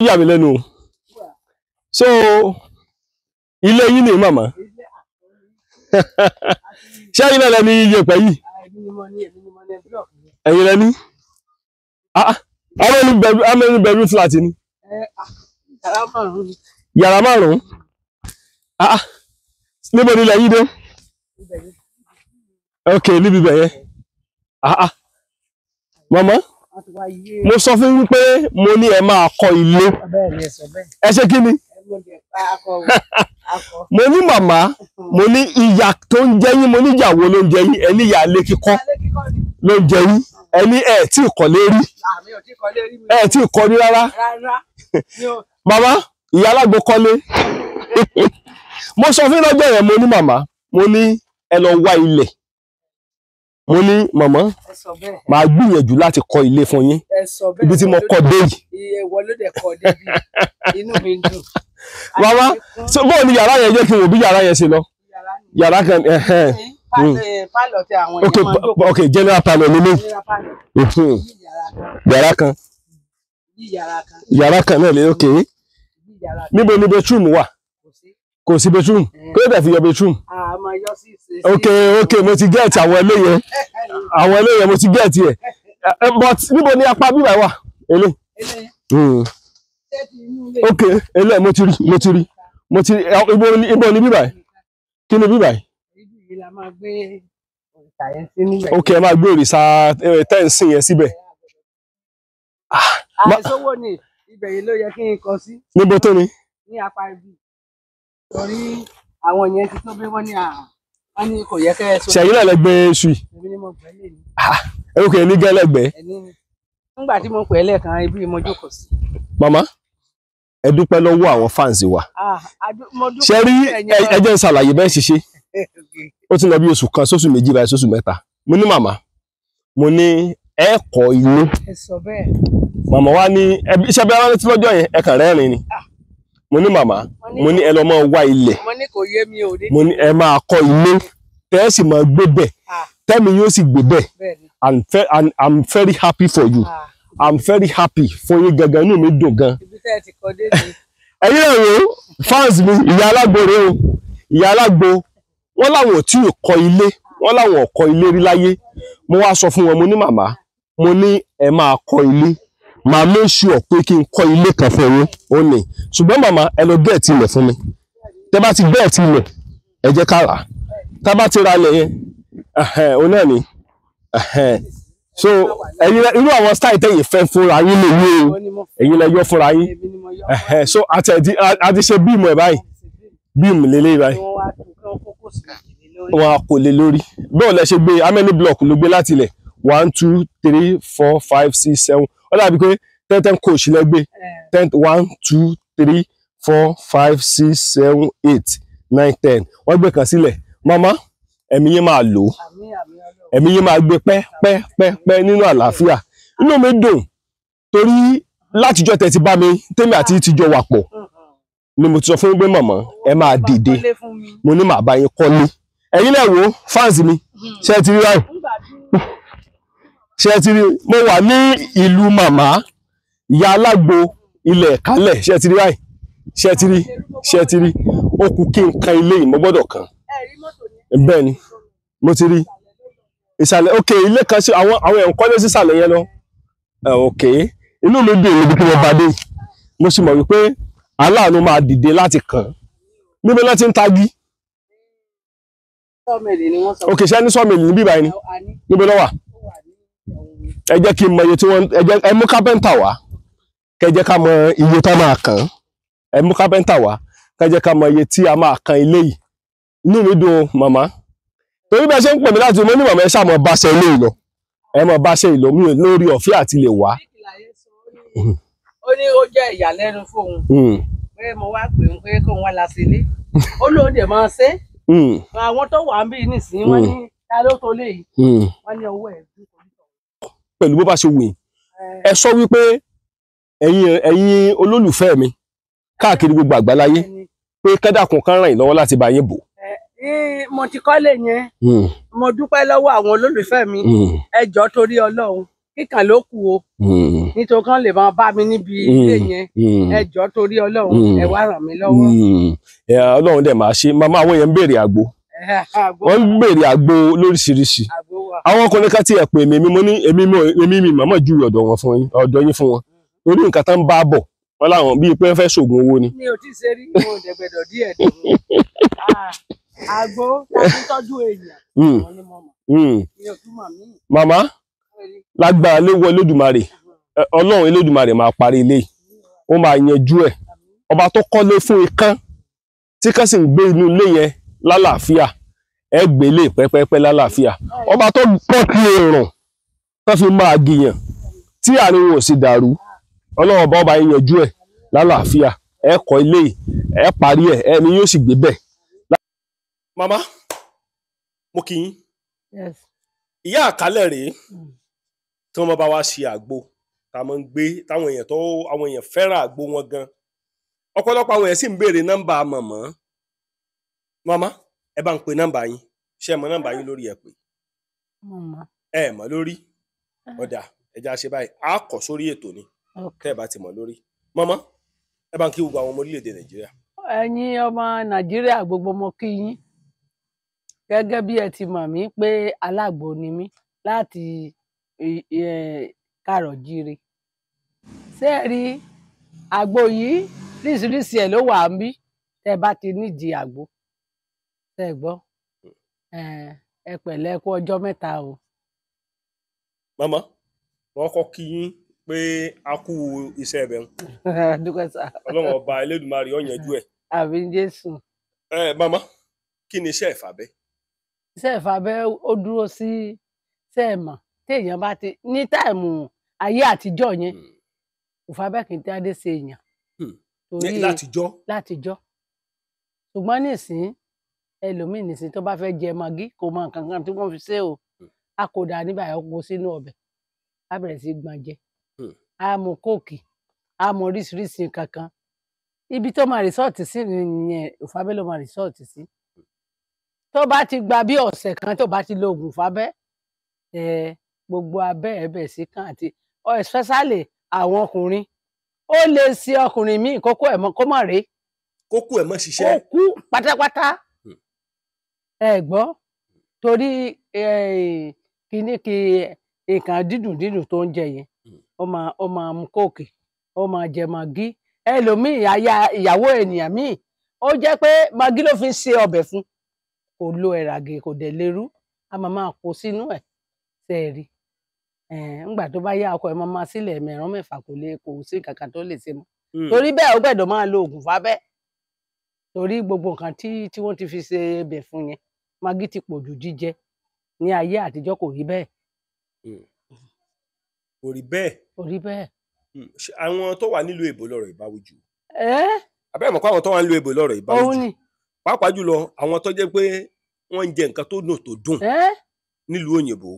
Yà mí lẹ́nu o. So ilé yín ni màmá, ṣé ẹ̀yin náà lẹni iyẹ̀pẹ̀ yìí? Ẹ̀yin lẹni. Ah, how many bedroom flat ni? Yàrá márùn-ún. Ah, níbo ni ilẹ̀ yìí dé? Ok, níbi ibẹ̀ yẹn. Ah ah, màmá, mo sọ fún yín pé mo ní ẹ máa kọ́ ilé. Ẹ ṣe kí ni? Mo ní màmá, mo ní ìyà tó ń jẹ yín, mo ní ìyàwó ló ń jẹ yín, ẹ ní ìyà ilé kíkọ́ ló ń jẹ yín, ẹ ní ẹ tí ì kọ́lé rí, ẹ tí ì kọ́ rí rárá. Màmá, ìyá alágbo kọ́lé. Mo sọ fún lọ́jọ́ yẹn, mo ní màmá, mo ní ẹ lọ wá ilẹ̀. Mo ní màmá, màá gbìyànjú láti kọ́ ilé fún yín. Ibi tí mo kọ́ dé yìí. Màmá, bóò ni yàrá yẹn, jẹ́ kí n wò bí yàrá yẹn ṣe lọ. Yàrá kan, ok ok, general parlour nílé. Yàrá kan. Yàrá kan náà lè, ok. Níbo ni bedroom wà? Kò sí bedroom. Kí ló dé fi yọ bedroom? Ok ok, mo ti get àwọn eléyẹn. Àwọn eléyẹn mo ti get ẹ̀. But níbo ni apá bíbá wà? Elé. Ok, elé mo ti rí, mo ti rí. Mo ti rí, ibo ni bíbá yìí? Kí ni bíbá yìí? Ok, ẹ máa gbé òrìṣà tẹ́ǹsì yẹn síbẹ̀. Àìsówó ni ibẹ̀ yìí ló yẹ kí n kọ sí. Níbo tó ni? Ní apá ibi. Torí àwọn yẹn ti tó bí wọ́n ní wọ́n ní kò yẹ kẹ́ ẹ sọ. Ṣẹ̀yìn náà lẹ gbé iṣu yìí. Èmi ni mo gbẹ́ lè ní. Ok, ní gẹ́lẹ́gbẹ́. Nígbà tí mo pè é lẹ́ẹ̀kan, ibi mo jókòó sí. Màmá, ẹ dúpẹ́ lọ́wọ́ àwọn fans wa. Ṣé rí, ẹ jẹ́ n ṣàlàyé bẹ́ẹ̀ ṣiṣẹ́. Ó ti lọ bí oṣù kan, sóṣù méjì báyìí, sóṣù mẹ́ta. Mo ní màmá, mo ní ẹ kọ́ ilé. Màmá wa ní iṣẹ́ bí wọ́n ti lọ́jọ́ yẹn, ẹ kàn rẹ́rìn ni. Mo ní màmá, mo ní ẹ lọ máa wá ilẹ̀. Mo ní ẹ máa kọ́ ilé, tẹ́ ẹ sì máa gbé bẹ̀, tẹ́mi yóò sì gbé bẹ̀. And I'm very happy for you. I'm very happy fún yín gangan, inú mi dùn gan. Ẹ̀yin náà wò ó, fans mi, ìyá alágbo rèé o, ìyá alágbo, wọ́n láwọn ò tí ì kọ́ ilé, wọ́n láwọn ò kọ́ ilé rí láyé. Mo wá sọ fún wọn, mo ní màmá, mo ní ẹ máa kọ́ ilé. Màá make sure pé kí n kọ́ ilé kan fún yín, ó ní. Ṣùgbọ́n màmá, ẹ lọ gẹ̀ẹ́tì ilẹ̀ fún mi. Tẹ́ bá ti gẹ̀ẹ́tì ilẹ̀, ẹ jẹ́ ká rà á. Tá bá ti ra ilẹ̀ yẹn, òun náà ni. So ẹ̀yin irú àwọn style tẹ́yin fẹ́ fúnra yín lè yé o, ẹ̀yin lẹ yọ fúnra yín. So àti ṣe bíìmù ẹ̀ báyìí, bíìmù lélẹ́yìí báyìí. Wọ́n á kò lè lórí. Bẹ́ẹ̀ lẹ ṣe gbé, how many block ló gbé láti ilẹ̀? 1 2 3 4 5 6 7. Ó dàbí pé 10 coach lẹ gbé. 10 1 2 3 4 5 6 7 8 9 10. Wọ́n gbé kan sílẹ̀. Màmá, ẹ̀mí yín máa lò ó. Ẹ̀mí yín máa gbé pẹ́ pẹ́ pẹ́ pẹ́ nínú àlàáfíà. Inú mi dùn torí látijọ́ tẹ́ ti bá mi, tèmi àti ti jọ wà pọ̀. Ni mo ti sọ fún pé màmá, ẹ máa dìde. Mo ní màá bá yín kọ́lé. Ẹ̀yin náà wò ó, fans mi, ṣé ẹ ti rí báyìí? Ṣé ẹ ti rí? Mo wà ní ìlú màmá, ìyá alágbo ilẹ̀ Ìkálẹ̀. Ṣé ẹ ti rí báyìí? Ṣé ẹ ti rí? Ṣé ẹ ti rí? Ó kù kí n kan ilé yìí, mo gbọ́dọ̀ kan. Bẹ́ẹ̀ ni, mo ti rí. Ìsàlẹ̀, ok, ilé kan sí àwọn èèyàn kọ́lé sísàlẹ̀ yẹn lọ. Ok, inú mi dùn níbi tí mo bá dé. Mo sì mọ̀ wípé aláàánú máa dìde láti kàn. Níbo ló ti ń tagi? Ok, ṣé ní sọ́ọ̀mìlì ní bíbáyìí ni? Níbo ló wà? Ẹ jẹ́ kí n mọ iye tí wọ́n, ẹ mú kápẹ́ńtà wá. Kẹ́ jẹ́ ká mọ iye tá máa kàn. Ẹ mú kápẹ́ńtà wá. Kẹ́ jẹ́ ká mọ iye tí a máa kan ilé yìí. Inú mi dùn màmá. Torí bí ẹ ṣe ń pè mí láti mo ní màmá ẹ ṣáà mọ bá ṣe ilé yìí lọ. Ẹ mọ bá ṣe ìlò mi lórí ọ̀fẹ́ àti lè wá. Ó ní ó jẹ́ ìyàlẹ́nu fóun. Pé mo wá pè ń pé kóun wá la sí ilé. Ó lóun dẹ̀ máa ṣe. Àwọn tó wà ń bí nísìnyí wọ́n ní ta ló tó lé yìí. Wọ́n ní ọwọ́ ẹ̀ dùn. Pẹ̀lú bó bá ṣe wù yín. Ẹ sọ wípé ẹ̀yin olólùfẹ́ mi káàkiri gbogbo àgbáláyé pé kẹ́dàkùn kan ràn yín lọ́wọ́ láti bá yín bò. Mo ti kọ́lé yẹn. Mo dúpẹ́ lọ́wọ́ àwọn olólùfẹ́ mi. Ẹ jọ̀ọ́ torí Ọlọ́run, kíkàn ló kù o. Nítorí kán lè máa bá mi níbi ilé yẹn. Ẹ jọ̀ọ́ torí Ọlọ́run, ẹ wá ràn mí lọ́wọ́. Ọlọ́run dẹ̀ máa ṣe. Màmá, àwọn èèyàn ń béèrè àgbo, wọ́n ń béèrè àgbo lóríṣiríṣi. Àwọn ọkùnrin kan tí ẹ pè mí, mo ní èmi mi màmá ju ọ̀dọ̀ wọn fún yín, ọ̀dọ̀ yín fún wọn, torí nǹkan tán bá bọ̀ wọ́n láwọn bíi pé wọ́n fẹ́ ṣoògùn owó ni. Mi ò tí ì ṣe rí, mo dẹ̀gbẹ̀dọ̀ díẹ̀ dùn. Àgbo tàbí tọ́jú èèyàn àwọn ni mo mọ̀, mi ò tún mọ̀ mí. Màmá, lágbára léwọ Elédùmarè, Ọlọ́run Elédùmarè máa parí ilé yìí, ó máa yanjú ẹ̀. Ọba tó kọ́lé fún ikán tí kán sì ń gbé inú ilé yẹn lálàáfíà, ẹ gbé ilé pẹ́pẹ́pẹ́ lálàáfíà. Ọba tó pọ̀ kí èrùn tó fi máa gìyàn tí àárín wọn ò sì dàrú, Ọlọ́run ọba ọba yẹn yanjú ẹ̀ lálàáfíà. Ẹ kọ́ ilé yìí, ẹ parí ẹ̀, ẹni yóò sì gbé bẹ̀. Màmá, mo kí yín. Ìyá àkálẹ̀ rèé tí wọ́n bá wá ṣe àgbo tá a máa ń gbé táwọn èèyàn tó àwọn èèyàn fẹ́ràn àgbo wọn gan. Ọ̀pọ̀lọpọ̀ àwọn èèyàn sì ń béèrè nọ́mbà màmá. Màmá, ẹ bá ń pe nọ́mbà yín. Ṣé ẹ mọ nọ́mbà yín lórí? Ẹ pè ẹ mọ̀ lórí. Ọ̀dà, ẹja ṣe báyìí, a kọ̀ sórí ètò ni tẹ́ ẹ bá ti mọ̀ lórí. Màmá, ẹ bá ń kí gbogbo àwọn ọmọ orílẹ̀-èdè Nàìjíríà. Ẹ̀yin ọmọ Nàìjíríà gbogbo, mo kí yín. Gẹ́gẹ́ bí ẹ ti mọ̀ mí pé alágbo ni mí láti Kárọ̀jíre. Ṣé ẹ rí àgbo yìí, ríṣiríṣi ẹ̀ ló wà ń bí. Tẹ́ bá ti nídìí àgbo, tẹ́ ẹ gbọ́, ẹ pẹ̀lẹ́, kú ọjọ́ mẹ́ta o. Màmá, wọ́n kọ́ kí yín pé a kú iṣẹ́ ẹ̀bẹ̀ ń. Dúpẹ́ sá. Ọlọ́run ọba Elédùmarè ó yanjú ẹ̀. Àmín Jésù. Ẹ màmá, kí ni iṣẹ́ ìfàbẹ́? Iṣẹ́ ìfàbẹ́, ó dúró sí sẹ́ẹ̀mọ̀ téèyàn bá ti ní time ayé àtijọ́ yẹn, ìfàbẹ́ kì í dáadé ṣe èèyàn. Torí látijọ́. Látijọ́. Ṣùgbọ́n nísìnyí, ẹlòmíì nísìnyí tó bá fẹ́ jẹ magí, kò mọ nǹkan kan tí wọ́n fi ṣe o, a kò dà níbà, ẹ̀ kó sínú ọbẹ̀, á bẹ̀rẹ̀ sí gbọ̀n jẹ, á mu Coke, á mu oríṣiríṣi nǹkan kan. Ibi tó máa resort sí nìyẹn, ìfàbẹ́ ló máa resort sí. Tó bá ti gba bí ọ̀sẹ̀ kan tó bá ti lo oògùn ìfàbẹ́, gbogbo abẹ́ ẹ̀ bẹ̀ sí kàn, àti especially àwọn ọkùnrin. Ó lè ṣe ọkùnrin míì kókó ẹ̀ kó mọ̀ rèé. Kókó ẹ̀ mọ̀ ṣiṣẹ́. Ó kú pátápátá. Ẹ gbọ́, torí kíní kí nǹkan dídùn dídùn tó ń jẹ yẹn, ó máa mu Coke, ó máa jẹ magí. Ẹlòmíì, aya ìyàwó ènìyàn míì, ó jẹ́ pé magí ló fi ń ṣe ọbẹ̀ fún, kò lo ẹ̀ràgè, kò dẹ̀ lérú, a máa kó sínú ẹ̀ sẹ́ẹ̀rì. Ńgbà tó bá yá, ọkọ ẹ̀ máa sílẹ̀ mẹ́rán mẹ́fà, kò lè kò sí kankan tó lè ṣe mọ́. Torí bẹ́ẹ̀, ó gbọ́dọ̀ máa lo oògùn fábẹ́, torí gbogbo nǹkan tí wọ́n ti fi ṣe ẹbẹ̀ fún yẹn, magí ti pọ̀ jù jíjẹ. Ní ayé àtijọ́ kò rí bẹ́ẹ̀. Kò rí bẹ́ẹ̀. Kò rí bẹ́ẹ̀. Àwọn tó wà nílùú èbó lọ́rọ̀ ìbáwí jù. Abẹ́rẹ́ mọ̀ pé àwọn tó wà nílùú èbó lọ́rọ̀ ìbáwí jù, pàápàá jùlọ àwọn tó jẹ́ pé wọ́n ń jẹ nǹkan tó dùn tó dùn nílùú òyìnbó.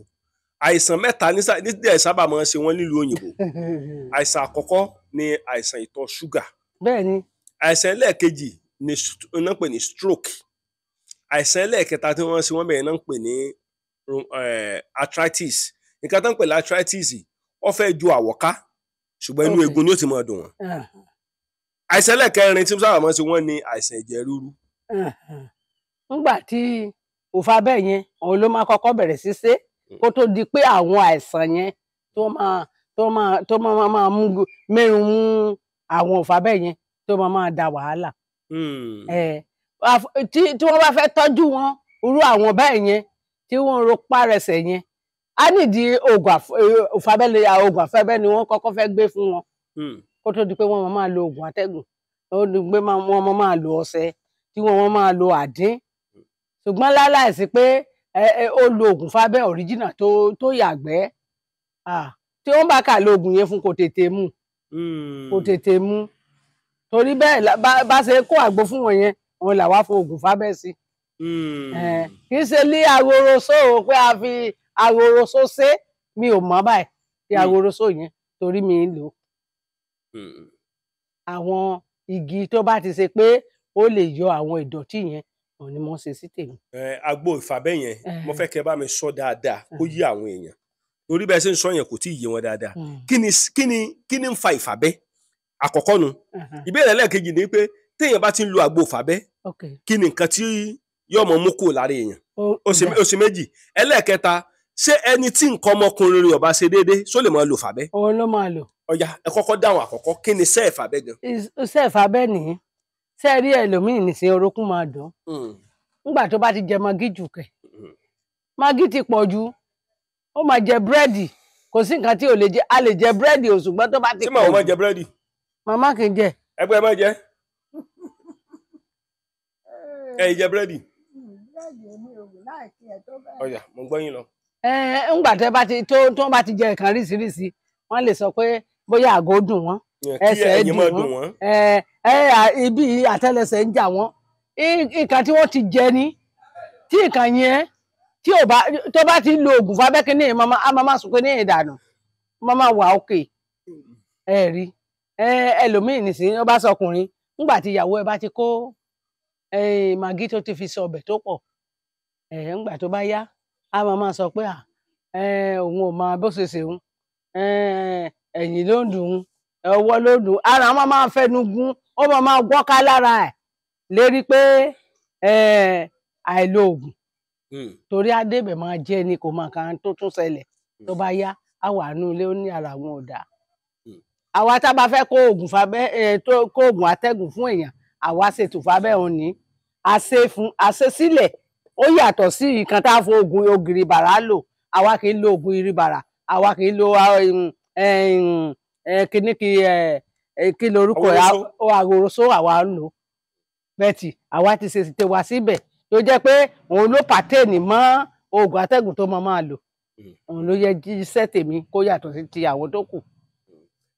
Àìsàn mẹ́ta nídìí sábà máa ń ṣe wọ́n nílùú òyìnbó. Àìsàn àkọ́kọ́ ni àìsàn ìtọ̀ ṣúgà. Bẹ́ẹ̀ni. Àìsàn ẹlẹ́ẹ̀kejì ni wọ́n ń pè ní stroke. Àìsàn ẹlẹ́ẹ̀kẹta tí wọ́n ṣe wọ́n bẹ̀rẹ̀ náà ń pè ní arthritis. Nǹkan tó ń pè ní arthritis, ó fẹ́ ju àwọ̀ká, ṣùgbọ́n inú eegun ni ó ti máa dùn wọ́n. Àìsàn ẹlẹ́ẹ̀kẹrin tí sábà máa ń ṣe wọ́n ni àìsàn ẹ̀jẹ̀ ríru. Nígbà tí òfa bẹ́ẹ̀ yẹn, òun ló máa kọ́kọ́ bẹ̀rẹ̀ sí ṣe kó tó di pé àwọn àìsàn yẹn tó máa mú mẹ́rin mú àwọn òfa bẹ́ẹ̀ yẹn tó máa da wàhálà. Tí wọ́n bá fẹ́ tọ́jú wọn, irú àwọn bẹ́ẹ̀ yẹn tí wọ́n ro párẹsẹ̀ yẹn, á nídìí oògùn òfàbẹ́lẹ̀. Oògùn àfẹ́bẹ́ ni wọ́n kọ́kọ́ fẹ́ gbé fún wọn kó tó di pé wọ́n máa lo oògùn atẹ́gùn, ó di pé wọ́n máa lo ọṣẹ, tí wọ́n máa lo àdín. Ṣùgbọ́n láláìsí pé ó lo oògùn fábẹ́ original tó yàgbẹ́, tí wọ́n bá kà lo oògùn yẹn fún, kò tètè mú, kò tètè mú. Torí bẹ́ẹ̀, bá ṣe kó àgbo fún wọn yẹn, òun làwa fún oògùn fábẹ́ sí. Kì í ṣe ní ahoroso o, pé a fi ahoroso ṣe, mi ò mọ̀ báyìí kí ahoroso yẹn, torí mi ń lò àwọn igi tó bá ti ṣe pé ó lè yọ àwọn ìdọ̀tí yẹn, òun ni mo ń ṣe sí tèmi. Àgbo ìfàbẹ́ yẹn, mo fẹ́ kẹ́ bá mi sọ dáadáa kó yí àwọn èèyàn. Torí bẹ́ẹ̀ ṣe ń sọ yẹn kò tí ì yé wọn dáadáa. Kí ni ń fa ìfàbẹ́ àkọ́kọ́ nu? Ìbéèrè ẹlẹ́ẹ̀kejì ni pé téèyàn bá ti ń lo àgbo ìfàbẹ́, kí ni nǹkan tí yóò mọ mú kúrò lára èèyàn? Ó ṣe méjì. Ẹlẹ́ẹ̀kẹta, ṣé ẹni tí nǹkan ọmọkùnrin rẹ̀ ò bá ṣe déédéé ṣó lè máa lo ìfàbẹ́? Òun ló máa lò. Ọ̀yá, ẹ kọ́kọ́ dáhùn àkọ́kọ́, kí ni iṣẹ́ ìfàbẹ́ gan? Iṣẹ́ ìfàbẹ́ nìyí. Ṣé ẹ rí ẹlòmíì nìsín orókún máa dùn nígbà tó bá ti jẹ magí jù kẹ̀, magí ti pọ̀ jù, ó máa jẹ búrẹ́dì, kò sí nǹkan tí ò lè jẹ, a lè jẹ búrẹ́dì ò, ṣùgbọ́n tó bá ti pọ̀ jù. Ṣé màá máa jẹ búrẹ́dì? Màmá kì í jẹ. Ẹgbẹ́ máa jẹ. Ẹ jẹ búrẹ́dì. Ọ̀yá, mo gbọ́ yín lọ. Ńgbà tẹ́ bá ti tó bá ti jẹ nǹkan ríṣiríṣi, wọ́n lè sọ pé bóyá àgọ́ dùn wọ́n, ẹsẹ̀ dùn wọ́n, ibi àtẹ́lẹsẹ̀ ń jà wọ́n, nǹkan tí wọ́n ti jẹ ní tí nǹkan yẹn tí ò bá tó bá ti lo oògùn fábẹ́kínní, a máa sùn pé ní ìdànù, máa wà òkè. Ẹ rí ẹlòmíì nìsín, ó bá sọkùnrin nígbà tí ìyàwó ẹ bá ti kó màgí tó ti fi sọ ọbẹ̀ tó pọ̀, nígbà tó bá yá a máa sọ pé òun ò mọ bó ṣe ṣeun, ẹ̀yìn ló ń dùn ún, ọwọ́ ló ń dùn, ara wọn máa fẹnu gún, ó máa gbọ́ká lára ẹ̀ lérí pé àìlo oògùn, torí adébẹ̀ máa jẹ́ ni kò mọ nǹkan tó tún ṣẹlẹ̀. Tó bá yá á wà nú ilé, ó ní ara àwọn ò dáa. Àwa tá a bá fẹ́ kó oògùn fábẹ́, kó oògùn atẹ́gùn fún èèyàn, àwa ṣètò fábẹ́ òun ní àṣe sílẹ̀, ó yàtọ̀ sí nǹkan tá a fo oògùn ògìrì bàrà lò. Àwa kì í lo oògùn ìrìbàrà, àwa kì í lo kíní kí lorúkọ àwòrán, àwa ń lò bẹ́ẹ̀tì, àwa ti ṣe tiwa síbẹ̀ tó jẹ́ pé òun ló pàtẹ́ẹ̀nì mọ́ oògùn atẹ́gùn tó máa lò. Òun ló yẹ jíṣẹ́ tèmi kó yàtọ̀ sí ti àwọn tó kù.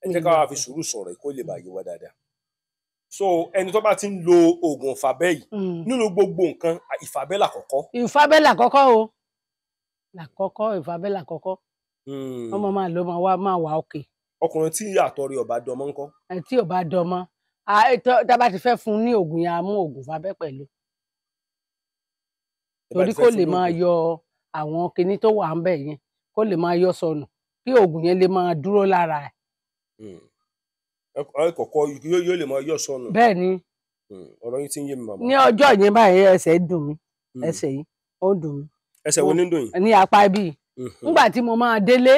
Ẹ jẹ́ ká wá fi sùúrù sọ̀rọ̀ kó lè bàa yé wa dáadáa. So ẹni tó bá ti ń lo oògùn ìfàbẹ́ yìí, nínú gbogbo nǹkan, ìfàbẹ́ làkọ́kọ́. Ìfàbẹ́ làkọ́kọ́ o, làkọ́kọ́, ìfàbẹ́ làkọ́kọ́. Wọ́n máa lò máa wà òkè. Ọkùnrin tí àtọ̀ rẹ̀ ò bá dọmọ ńkọ́? Tí ò bá dọmọ, tá a bá ti fẹ́ fún un ní oògùn yẹn, a mú oògùn fábẹ́ pẹ̀lú, torí kó lè máa yọ àwọn kinní tó wà ń bẹ̀ yẹn, kó lè máa yọ sọnù, kí oògùn yẹn lè máa dúró lára ẹ̀. Kọ̀kọ́ yóò lè máa yọ sọnù. Bẹ́ẹ̀ ni. Ọ̀rọ̀ yín ti ń yé mi màmá. Ní ọjọ́ yẹn báyìí ẹsẹ̀ dùn mí, ẹsẹ̀ yìí ó dùn mí. Ẹsẹ̀ wo ní dùn yín? Ní apá ibi. Nígbà tí mo máa délé,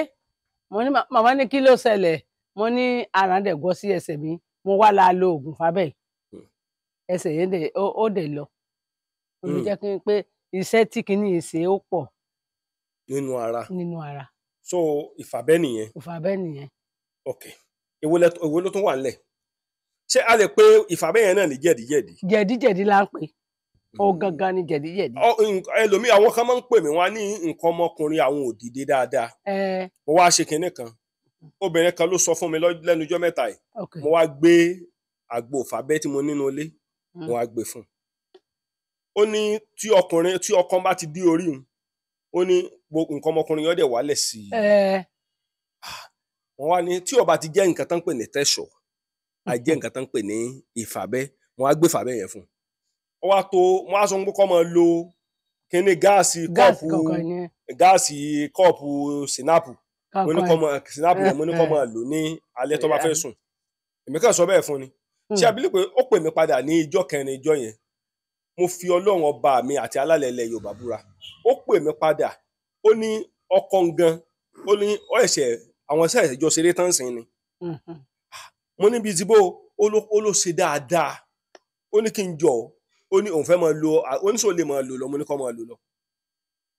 mo ní màmá ní kí ló ṣẹlẹ̀, mo ní ara dẹ̀ gbọ́ sí ẹsẹ̀ mi, mo wá la lo oògùn fábẹ́, ẹsẹ̀ yẹn ó dẹ̀ lọ. Ó ló jẹ́ kí n pé iṣẹ́ tí kinní yìí ṣe ó pọ̀ nínú ara. Nínú ara. So ìfàbẹ́ nìyẹn. Ìfàbẹ́ nìyẹn. Ok, èwo ló tún wà nílẹ̀? Ṣé a lè pe ìfàbẹ́ yẹn náà ní jẹ̀díjẹ̀dí? Jẹ̀díjẹ̀dí la ń pè ó gangan ni jẹ̀díjẹ̀dí. Ẹlòmíì, àwọn kan máa ń pè mí, wọn ní nǹkan ọmọkùnrin àwọn ò dìde dáadáa. Mo wá ṣe kinní kan, obìnrin kan ló sọ fún mi lẹ́nu ọjọ́ mẹ́ta yìí. Mo wá gbé àgbo ìfàbẹ́ tí mo nínú ilé, mo wá gbé fún un. Ó ní tí ọkùnrin tí ọkàn bá ti dí orí òun, ó ní nǹkan ọmọkùnrin yẹn dẹ̀ wálẹ̀ sí i. Wọ́n wá ní tí ó bá ti jẹ́ nǹkan tán ń pè ní tẹ́ṣọ̀, àìjẹ́ nǹkan tán ń pè ní ìfàbẹ́, wọ́n á gbé ìfàbẹ́ yẹn fún un. Ó wá tó, wọ́n á sọ pé kó máa lo kíní gáàsì kọ́ọ̀pù, gáàsì kọ́ọ̀pù sinapu, mo ní kó máa sinapu yẹn, mo ní kó máa lò ní alẹ́ tó bá fẹ́ sùn. Èmi kàn sọ bẹ́ẹ̀ fún ni. Ṣé abílẹ̀ pé ó pè mí padà ní ìjọ́ kẹrin ìjọ́ yẹn, mo fi Ọlọ́run ọba mi àti alálẹ̀ ilẹ̀ Yorùbá búra. Ó pè mí padà, ó ní ọkọ gan, ó ní ó ẹ̀ṣẹ̀ àwọn iṣẹ́ ìjọ ṣeré tán sìn ni. Mo níbi tí bó ó ló ṣe dáadáa, ó ní kí n jọ, ó ní òun fẹ́ máa lo, ó ní sọ lè máa lò lọ, mo ní kó máa lò lọ.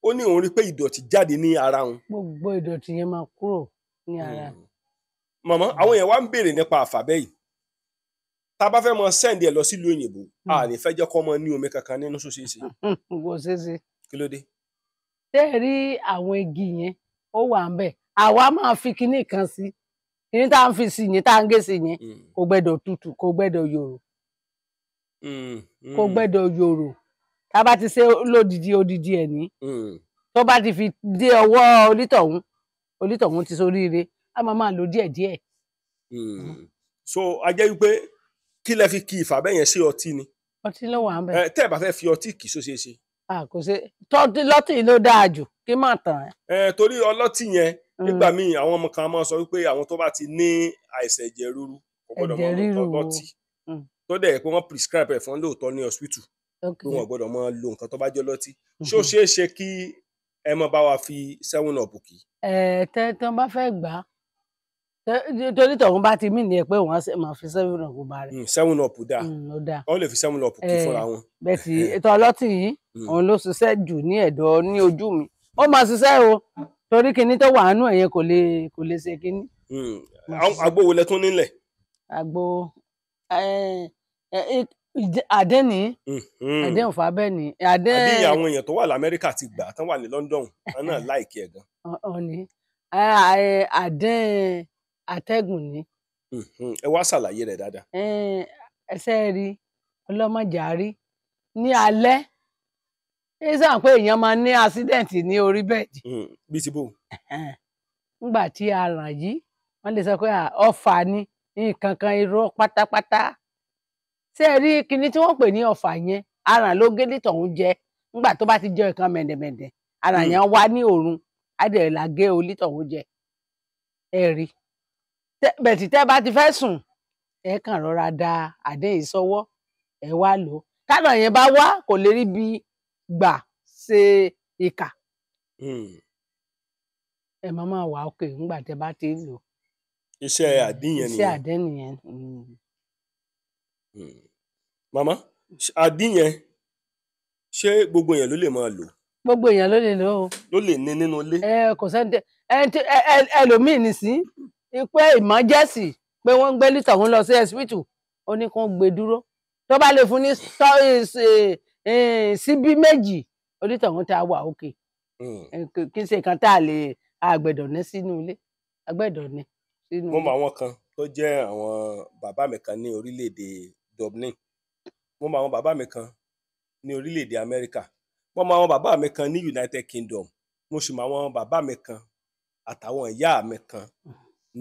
Ó ní òun rí pé ìdọ̀tí jáde ní ara òun. Gbogbo ìdọ̀tí yẹn máa kúrò ní ara. Màmá, àwọn yẹn wá ń béèrè nípa àfàbẹ́ yìí. Tá a bá fẹ́ mọ sẹ́ǹdì ẹ̀ lọ sílùú òyìnbó, a ní fẹ́ jẹ́ kó mọ ní omi kankan nínú, ṣó ṣeé ṣe? Kò ṣeé ṣe. Kí ló dé? Ṣé ẹ rí àwọn igi yẹn, ó wà ń bẹ̀, àwa máa fi kinní kan sí, kinní tá à ń fi sí yẹn, tá à ń gé sí yẹn, kò gbẹ́dọ̀ tutù, kò gbẹ́dọ̀ yòrò, kò gbẹ́dọ̀ yòrò. Tá a bá ti ṣe lódìdí odidi ẹ̀ ní, tó bá ti fi dé ọwọ́ onítọ̀hún, onítọ̀hún ti soríire, a máa lò díẹ̀díẹ̀. So a jẹ́ wípé kí lẹ fi ki ìfàbẹ́ yẹn sí ọtí ni? Ọtí ló wà ń bẹ̀. Tẹ́ ẹ bá fẹ́ fi ọtí kì í ṣó ṣeé ṣe? Kò ṣe, lọ́tì ló dáa jù, kí má tàn ẹ́. Torí ọlọ́tì yẹn Nígbà míì àwọn ọmọ kan máa sọ wípé àwọn tó bá ti ní àìsàn ẹ̀jẹ̀ ríru kò gbọ́dọ̀ máa mu ọlọ́tí, tó dẹ̀ pé wọ́n prescribe ẹ̀ fún lóòótọ́ ní hospital pé wọ́n gbọ́dọ̀ máa lo nǹkan tó bá jẹ́ ọlọ́tí. Ṣó ṣeé ṣe kí ẹ máa bá wa fi 7 Up kì? Ẹ tẹ tí wọ́n bá fẹ́ gbà á, torí tọ̀hún bá ti mí ní ẹ pé wọ́n á máa fi 7 Up bá rẹ̀. 7 Up dáa, wọ́n lè fi 7 Up kì fúnra wọn. Bẹ́ẹ̀ sì ètò ọlọ́tí yìí òun ló ṣiṣẹ́ jù ní ẹ̀dọ̀ ní ojú mi, ó máa ṣiṣẹ́ o, torí kinní tó wà nínú ẹ̀yẹn kò lè ṣe kinní. Àgbo wo lẹ tún nílẹ̀? Àgbo àdẹ́ni àdẹ́n òfà bẹ́ẹ̀ ni. Àbí àwọn èèyàn tó wà lamẹ́ríkà ti gbà tán wà ní London wọn náà láìkí ẹ̀ gan. Ọ̀ní àdẹ́n àtẹ̀gùn ni. Ẹ wá ṣàlàyé rẹ̀ dáadáa. Ẹsẹ̀ rí ọlọ́mọjàrí ní alẹ́ ẹ sàn pé èèyàn máa ní accident ní orí bẹ́ẹ̀dì. Bí ti bò. Nígbà tí a ràn yìí wọ́n lè sọ pé ọfà ni nǹkan kan irọ́ pátápátá. Ṣé ẹ rí kinní tí wọ́n pè ní ọfà yẹn, aràn ló gé lítọ̀hún jẹ nígbà tó bá ti jẹ nǹkan mẹ̀dẹ̀mẹ̀dẹ̀, aràn yẹn wá ní òrun á dẹ̀ là gé olítọ̀hún jẹ. Ẹ rí bẹ̀tì tẹ́ bá ti fẹ́ sùn ẹ kàn rọra da àdé yìí sọ́wọ́ ẹ wá lò ó, tánà yẹn bá wá kò lè rí bí gbà ṣe ìkà. Ẹ máa máa wà òkè nígbà tẹ́ bá ti lò. Iṣẹ́ àdín yẹn nìyẹn. Iṣẹ́ àdín nìyẹn. Màmá, àdín yẹn ṣé gbogbo èèyàn ló lè máa lò? Gbogbo èèyàn ló lè lò ó. Ló lè ní nínú ilé. Ẹ kò sẹ́ni ẹlòmíì nìsín pé ìmọ̀jẹ́sì pé wọ́n ń gbé lítọ̀ ń lọ sí ẹsibítù, ó ní kó gbé dúró tó bá lè fún ní síbí méjì onítọ̀hún tá a wà òkè. Kí n ṣe nǹkan tá a lè àgbẹ̀dọ̀ ní sínú ilé, àgbẹ̀dọ̀ ní sínú ilé. Mo mọ àwọn kan tó jẹ́ àwọn bàbá mi kan ní orílẹ̀-èdè Dublin, mo mọ àwọn bàbá mi kan ní orílẹ̀-èdè Amẹ́ríkà, mo mọ àwọn bàbá mi kan ní United Kingdom, mo sì mọ àwọn bàbá mi kan àtàwọn ìyá mi kan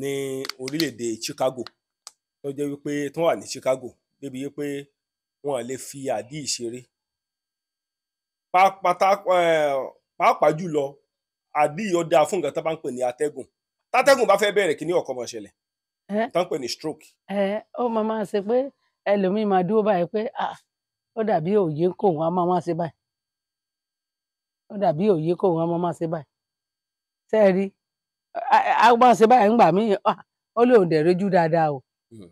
ní orílẹ̀-èdè Chicago, tó jẹ́ wípé tó wà ní Chicago débi wípé wọn lè fi àdí ìṣeré pàápàá jùlọ àdí ó dáa fún nǹkan tó bá ń pè ní atẹ́gùn. Tátẹ́gùn bá fẹ́ bẹ̀rẹ̀ kí ní ọ̀kọ́ máa ṣẹlẹ̀ tó ń pè ní stroke. Ó máa máa ṣe pé ẹlòmíín máa dúró báyìí pé ó dàbí òye kò wọ́n á máa máa ṣe báyìí, ó dàbí òye kò wọ́n á máa máa ṣe báyìí. Sẹ́ẹ̀rí a máa ṣe báyìí ńgbà míì ó lè òun dẹ̀ réjú dáadáa o,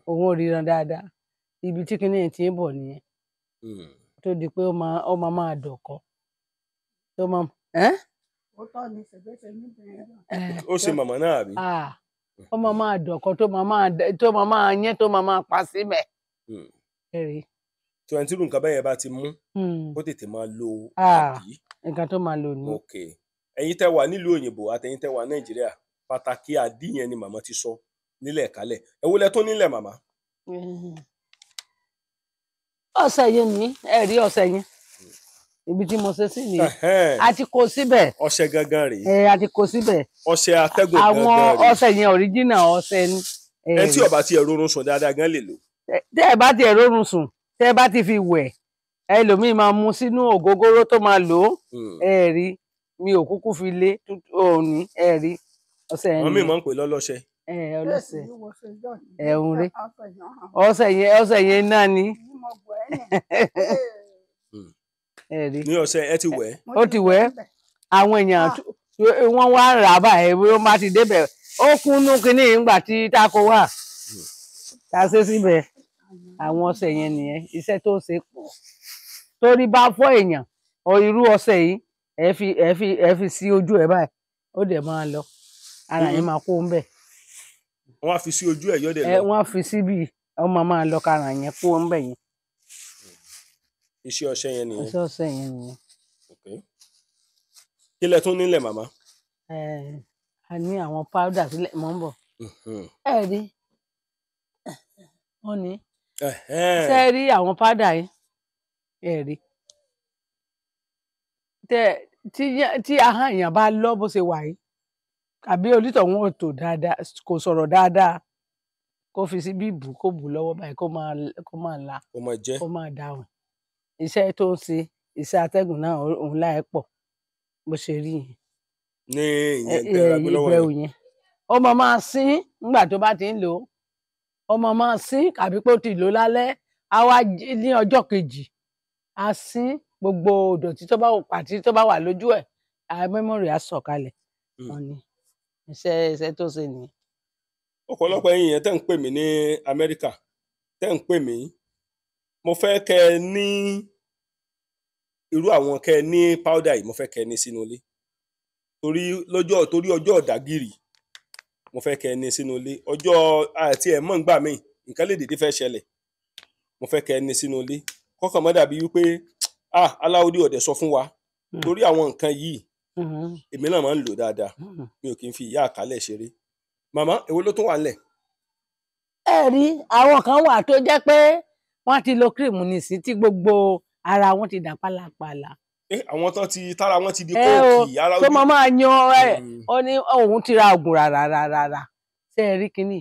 òun ò ríran dáadáa, ibi tí kinní yẹn ti ń bọ̀ nìyẹn tó di pé ó máa máa dọ̀kọ́ tó máa. Ó ṣe màmá náà àbí. Ó máa máa dọ̀kọ́ tó máa máa yẹn tó máa máa pa síbẹ̀. Tí wọ́n ti rú nǹkan bẹ́ẹ̀ yẹn bá ti mú kó tètè máa lo àdí. Nǹkan tó máa lò ní. Ok, ẹ̀yin tẹ́ wà nílùú òyìnbó àtẹ̀yin tẹ́ wà Nàìjíríà, pàtàkì àdí yẹn ni màmá ti sọ nílẹ̀ kálẹ̀. Ẹ wo lẹ tó nílẹ̀ màmá. Ọ̀sẹ̀ yẹn ni ẹ rí ọ̀sẹ̀ yẹn ibi tí mo ṣe sí ni a ti kó síbẹ̀. Ọṣẹ gangan rèé. A ti kó síbẹ̀. Ọṣẹ atẹ́gùn gangan rèé. Àwọn ọṣẹ yẹn original ọṣẹ ni. Ẹ tí ó bá ti ẹ̀ rọrùn sùn dáadáa gan lè lò. Tẹ́ ẹ bá ti ẹ̀ rọrùn sùn, tẹ́ ẹ bá ti fi wẹ̀, ẹlòmíì máa mu sínú ògógóró tó máa lò ó. Ẹ rí mi ò kúkú fi lé òní ẹ rí ọṣẹ yẹn. Wọ́n mi máa ń pè lọ́lọ́ṣẹ. Ọlọ́ṣẹ ẹ̀hún rí ọṣẹ yẹn náà ni. Ní ọṣẹ ẹ ti wẹ̀. Ó ti wẹ̀, àwọn èèyàn wọ́n wá rà báyìí wọ́n bá ti débẹ̀ ó kúnnú kínní ìgbà tí tako wà tá a ṣe síbẹ̀. Àwọn ọṣẹ yẹn nìyẹn, iṣẹ́ tó ṣe pọ̀ torí bá fọ́ èèyàn ọ irú ọṣẹ yìí ẹ fi sí ojú ẹ báyìí ó dẹ̀ máa lọ, ara yẹn máa kó ń bẹ̀. Wọ́n á fi sí ojú ẹ̀ yọ́dẹ̀ lọ. Wọ́n á fi síbi ọmọ máa lọ kára yẹn kó ń bẹ̀ yẹn. Iṣẹ́ ọṣẹ yẹn nìyẹn. Iṣẹ́ ọṣẹ yẹn nìyẹn. Kí lẹ tún nílẹ̀ màmá? A ní àwọn powder sílẹ̀ mọ́ ń bọ̀. Ẹ rí wọ́n ní ṣe rí àwọn powder yìí, ẹ rí tí ahọ́n èèyàn bá lọ bó ṣe wà yìí àbí onítọ̀hún ò tó dáadáa, kò sọ̀rọ̀ dáadáa, kó fi sí bíbù kó bù lọ́wọ́ báyìí kó máa la kó máa dáhùn. Iṣẹ́ tó ń ṣe iṣẹ́ atẹ́gùn náà òun láì pọ̀ bó ṣe rí yẹn. Ní ìyẹn tẹ́ra gbé lọ́wọ́ ìgbẹ́ yẹn ó máa máa sín nígbà tó bá ti ń lò ó, ó máa máa sín àbí pé ó ti lò ó lálẹ́, á wá ní ọjọ́ kejì á sín gbogbo ìdọ̀tí tó bá pàtí tó bá wà lójú ẹ̀, á mẹ́mórì á sọ̀kalẹ̀. Wọ́n ní iṣẹ́ tó ṣe nìyẹn. Ọ̀pọ̀lọpọ̀ ẹ̀yin yẹn tẹ́ ń pè mí ní Amẹ́ríkà, tẹ́ ń pè mí, mo fẹ́ kẹ́ ẹ ní irú àwọn kẹ́ ẹ ní powder yìí, mo fẹ́ kẹ́ ẹ ní sínú ilé torí lọ́jọ́, torí ọjọ́ ọ̀dàgìrì, mo fẹ́ kẹ́ ẹ ní sínú ilé. Ọjọ́ àti ẹ̀ mọ̀ ń gbà míì nǹkan lè dédé fẹ́ ṣẹlẹ̀, mo fẹ́ kẹ́ ẹ ní sínú ilé kọ́kàn mọ́ dàbí wípé ah Aláwòdé ọ̀dẹ̀ sọ fún wa torí àwọn nǹkan yìí èmi náà máa ń lò dáadáa, mi ò kì í fi ìyá àkálẹ̀ ṣeré. Màmá, èwo ló tún wà nílẹ̀? Ẹ rí àwọn kan wà tó jẹ́ pé wọ́n ti lo cream nìsín tí gbogbo ara wọn ti dà pálapàla. Àwọn tán ti tára wọn ti di kóòkì ara tó máa máa yan ẹ, ó ní òun ti ra oògùn ràràràrà. Ṣé ẹ rí kínní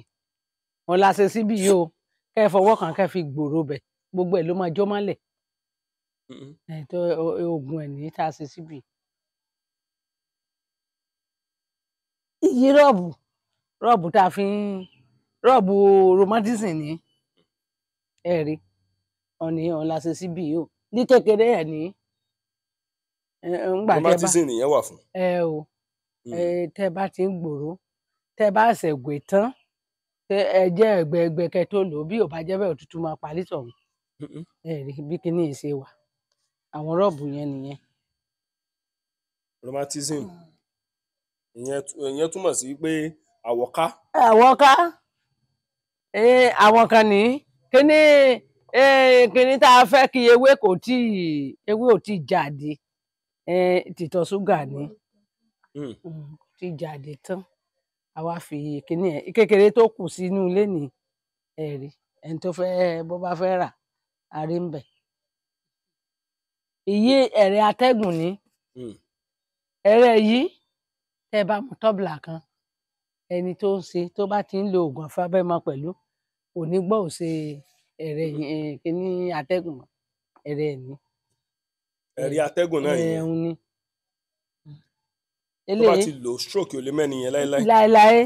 wọn la ṣe síbí yìí o, kẹ́ ẹ fọwọ́ kàn kẹ́ ẹ fi gbòòrò bẹ̀, gbogbo ẹ̀ ló máa jó mọ́lẹ̀. Tó oògùn ẹ̀ ní tá a ṣe síbí. Iyì rọ́ọ̀bù tá a fi ń rọ́ọ̀bù romantism ní ẹ rí ọ̀nì ọ̀n la ṣe síbí yìí o ní kékeré ẹ̀ ní. Romantism nìyẹn wà fún. Ẹ o, tẹ bá ti ń gbòòrò, tẹ bá ṣẹ̀gbẹ̀ tán, ẹ jẹ́ ẹgbẹ̀ẹgbẹ̀ kẹ tó lò ó, bí ò bá jẹ́ bẹ́ẹ̀ òtútù máa parí tọ̀hún. Ẹ rí bí kinní yìí ṣe wà, àwọn rọ́ọ̀bù yẹn nìyẹn. Romantism ìyẹn túmọ̀ sí pé àwọ̀ká. Àwọ̀ká àwọn kan ní kíní kíní tá a fẹ́ kí ewé kò tí ewé ò tí jáde, tìtọ̀ ṣúgà ni tí jáde tán, àwa fi kíní ẹ kékeré tó kù sínú ilé ní ẹ̀rí ẹni tó fẹ́ bó bá fẹ́ rà á rí ń bẹ̀. Ìyí ẹ̀rẹ̀ atẹ́gùn ní ẹ̀rẹ̀ yìí tẹ́ bá mu tọ́bìlà kan, ẹni tó ń ṣe tó bá ti ń lo oògùn afábẹ́mọ pẹ̀lú kò ní gbọ́ ò ṣe ẹ̀rẹ̀ kíní atẹ́gùn ẹ̀rẹ̀ ní. Ẹ̀rí atẹ́gùn náà yẹn ni. Tó bá ti lò stroke ò lè mẹ́ni yẹn láéláé. Láéláé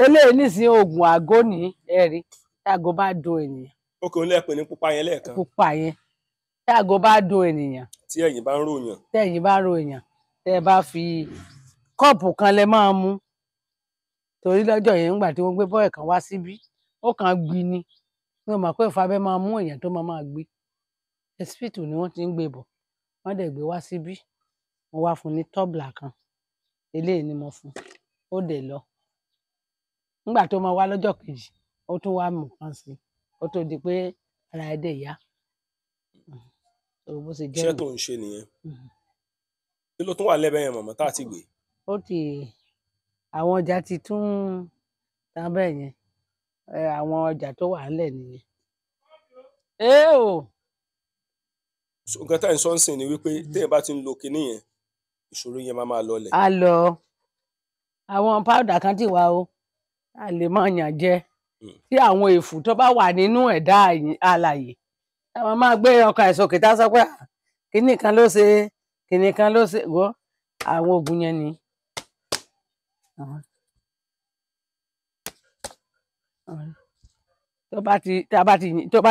eléyìí nísìnyí oògùn àgó ní ẹ̀rí táago bá dùn ènìyàn. Ó kò ní lẹ́pẹ̀ ní pupa yẹn lẹ́ẹ̀kan. Pupa yẹn táago bá dùn ènìyàn. Tí ẹ̀yìn bá ń ròyàn. Tẹ̀yìn bá ń ròyàn, tẹ́ bá fi kọ́ọ̀pù kan lẹ máa mu, torí lọ́jọ́ yẹn ńgbà tí wọ́n gbé bọ́ọ̀ kan wá síbí ó kàn gbi ni, mi ò mọ̀ pé ìfabẹ́ máa mú èèyàn tó máa máa gbé. Hospital ni wọ́n ti ń gbé bọ̀, wọ́n dẹ̀ gbé wá síbí, mo wá fún ní tọ́bìlà kan, eléyìí ni mo fún, ó dẹ̀ lọ. Nígbà tó máa wá lọ́jọ́ kejì ó tún wá mú kan sí, ó tó di pé ara ẹ̀ dẹ̀ yá. Iṣẹ́ tó ń ṣe nìyẹn. Kí ló tún wà lẹ́bẹ̀ẹ́ yẹn mọ̀mọ́ tá a ti gbé? Ó ti àwọn ọjà ti tún tán bẹ́ẹ̀ yẹn, àwọn ọjà tó wà ńlẹ̀ nìyẹn. Nǹkan tá à ń sọ ń sìn ni wípé téèyàn bá ti ń lo kinní yẹn, ìṣòro yẹn máa máa lọlẹ̀. A lọ àwọn powder kan ti wà o, a lè máa yàn jẹ tí àwọn èfù tó bá wà nínú ẹ̀dá alààyè táwọn máa gbé ọkàn ẹ̀ sókè tá a sọ pé kinní kan ló ṣe, kinní kan ló ṣe, wọ́ àwọn oògùn yẹn ni. Tó bá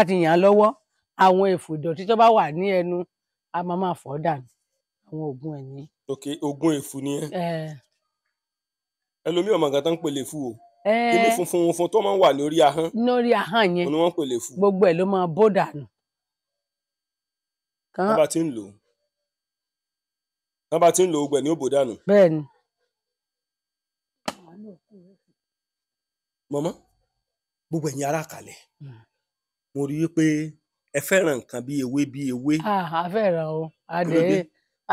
ti yàn án lọ́wọ́, àwọn èfù ìdọ̀tí tó bá wà ní ẹnu a máa máa fọ̀ dànù, àwọn oògùn ẹ̀ ní. Ok, oògùn èfù ni ẹ. Ẹlòmíì ọmọ nǹkan tó ń pè lè fún o. Kíní funfun funfun tó máa ń wà lórí ahọ́n. Lórí ahọ́n yẹn ni wọ́n ń pè lè fún. Gbogbo ẹ̀ ló máa bó dànù. Tán bá ti ń lò ó, tán bá ti ń lò ó, gbẹ̀ ní ó bò dànù. Bẹ́ẹ̀ni. Mọ̀mọ́, gbogbo ẹ̀yin ará kalẹ̀, mo rí i pé ẹ fẹ́ràn nǹkan bí ewé bí ewé. A fẹ́ràn o,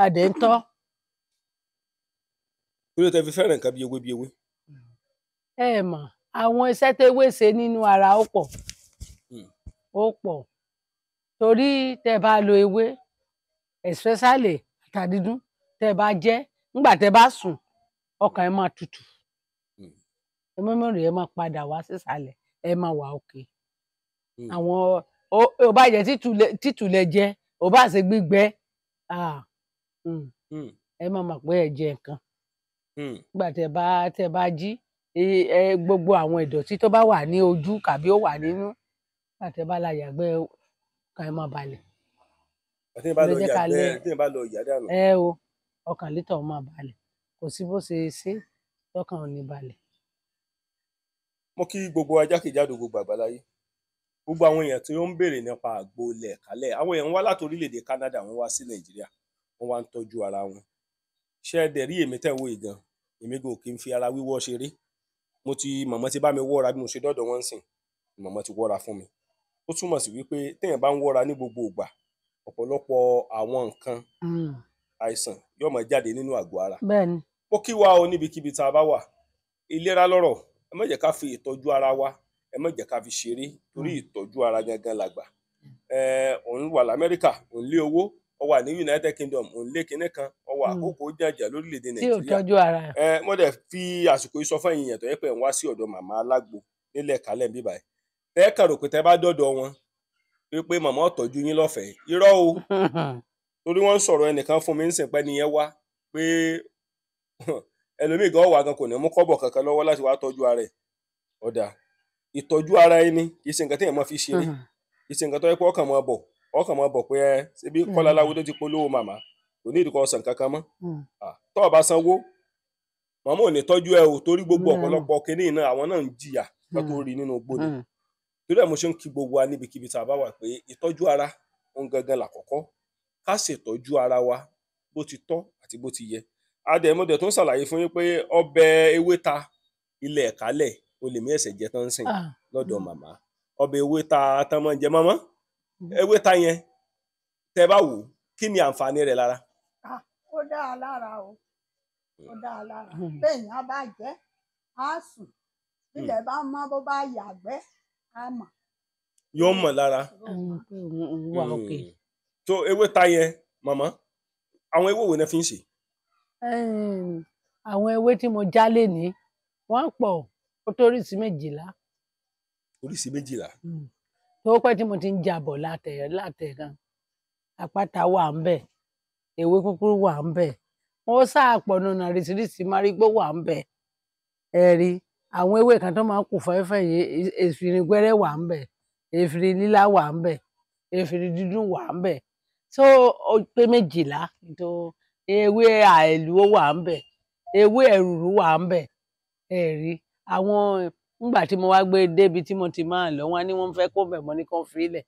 adé ń tọ́. Kí ló tẹ fi fẹ́ràn nǹkan bí ewé bí ewé? Ẹ mọ̀, àwọn iṣẹ́ tewé ṣe nínú ara ó pọ̀, ó pọ̀. Torí tẹ bá lo ewé, especially ata dídùn, tẹ bá jẹ, nígbà tẹ bá sùn, ọkàn ẹ máa tutù. Mẹ́mórì ẹ máa padà wá sísàlẹ̀, ẹ máa wà òkè. Àwọn ò bá jẹ títù lẹ jẹ, ò bá ṣe gbígbẹ, ẹ máa mọ̀ pé ẹ jẹ nǹkan. Nígbà tẹ́ bá jí, gbogbo àwọn ìdọ̀tí tó bá wà ní ojú tàbí ó wà nínú, nígbà tẹ́ bá la yàgbẹ́, ọkàn ẹ máa balẹ̀. Tí ẹ bá lọ yàgbẹ́, tí ẹ bá lọ yà dànù. Ẹ o, ọkàn létọ̀ máa balẹ̀. Kò sí bó ṣe ṣe, tọkàn ò ní balẹ̀. Mo kí gbogbo ajákèjádò gbogbo àgbáláyé. Gbogbo àwọn èèyàn tí ó ń béèrè nípa àgbo ilẹ̀ kálẹ̀. Àwọn èèyàn wá láti orílẹ̀-èdè Canada, wọ́n wá sí Nàìjíríà, wọ́n wá ń tọ́jú ara wọn. Ṣé ẹ dẹ̀ rí èmi tẹ́ ń wò yìí gan? Èmi gan ò kí ń fi ara wíwọ́ ṣeré. Mo ti màmá ti bá mi wọ́ra bí mo ṣe dọ́dọ̀ wọ́n sìn. Màmá ti wọ́ra fún mi. Ó túmọ̀ sí wípé téèyàn bá ń wọ́ra ní gbogbo ìgbà, ọ̀pọ̀lọpọ̀ àwọn nǹkan àìsàn yóò máa jáde nínú àgọ́ ara. Bẹ́ẹ̀ni. Ó kí wa o níbikíbi tá a bá wà. Ìlera lọ́rọ̀, ẹ má jẹ́ ká fi ìtọ́jú ara wa, ẹ má jẹ́ ká fi ṣeré torí ìtọ́jú ara gangan làgbà. Òun wà l'Amẹ́ríkà, òun lé owó, ó wà ní United Kingdom, òun lé kinní kan, ó wà àkókò jàjà lórílẹ̀-èdè Nàìjíríà. Tí ò tọ́jú ara. Mo dẹ̀ fi àsìkò yìí sọ fún ẹ̀yin èèyàn tó yẹ pé ń wá sí ọ̀dọ̀ màmá alágbo nílẹ̀ kálẹ̀ bíbá ẹ̀. Tẹ́ kàn rò pé tẹ́ bá dọ́dọ̀ wọn pé màmá ó tọ́jú yín lọ́fẹ̀ẹ́. Irọ́ o. Torí wọ́n ń sọ̀rọ̀ ẹnìkan fún mi ń sìn pé nìyẹn wá pé ẹlòmíì gan wà gan kò ní mú kọ́bọ̀ kankan lọ́wọ́ láti wá tọ́jú ara ẹ̀. Ọ̀dà ìtọ́jú ara ẹni kì í ṣe nǹkan téèyàn máa fi ṣeré, kì í ṣe nǹkan tó yẹ pé ọkàn máa bọ̀ pé ẹ ṣebí Kọ́lá Aláwo tó ti polówó màmá kò ní ìdíkọ̀ ọ̀sán kankan mọ́. Tó o bá sanwó màmá ò ní tọ́jú ẹ o, torí gbogbo ọ̀pọ̀lọpọ̀ kinní náà àwọn náà ń jìyà kó tó rí nínú igbó ni. Torí ẹ̀ mo ṣe ń kí gbogbo wa níbikíbi tá a bá wà pé ìtọ́jú ara òun gangan làkọ́kọ́, ká ṣètọ́jú ara wa bó ti tọ́ àti bó ti yẹ. Adẹ̀mọdẹ̀ tó ń ṣàlàyé fún yín pé ọbẹ̀ ewé ta ilẹ̀ kálẹ̀ o lè mí ẹ̀sẹ̀ jẹ tán sìn lọ́dọ̀ màmá. Ọbẹ̀ ewé ta tán máa ń jẹ mọ́mọ́. Ewé ta yẹn tẹ́ bá wò, kí ni àǹfààní rẹ̀ lára? Ó dáa lára o, ó dáa lára. Béèyàn bá jẹ, á sùn. Bílẹ̀ bá mọ́, bó bá yàgbẹ́, á mọ̀. Yóò mọ̀ lára. So ewé ta yẹn màmá, àwọn ewé wo ni fi ń ṣe? Àwọn ewé tí mo já lénìí wọ́n pọ̀, ó tó oríṣi 12. Oríṣi 12. Tó pẹ́ tí mo ti ń jabọ̀ látẹ̀ kan, àpáta wà ń bẹ̀, ewé kúkúrú wà ń bẹ̀, wọ́n sáàpọ̀ nùnà oríṣiríṣi márígbó wà ń bẹ̀. Ẹ̀rí àwọn ewé kan tó máa ń kù fẹ́fẹ́ yìí, èfìrí gbẹ́rẹ́ wà ń bẹ̀, èfìrí lílá wà ń bẹ̀, èfìrí dídùn wà ń bẹ̀. Tó pé 12 tó ewé àìlú wà ń bẹ̀, ewé ẹ̀rùrù wà ń bẹ̀. Ẹ̀rí àwọn nígbà tí mo wá gbé débi tí mo ti máa lọ, wọ́n ní wọ́n fẹ́ kó bẹ̀ mọ́ ní kán fi lẹ̀,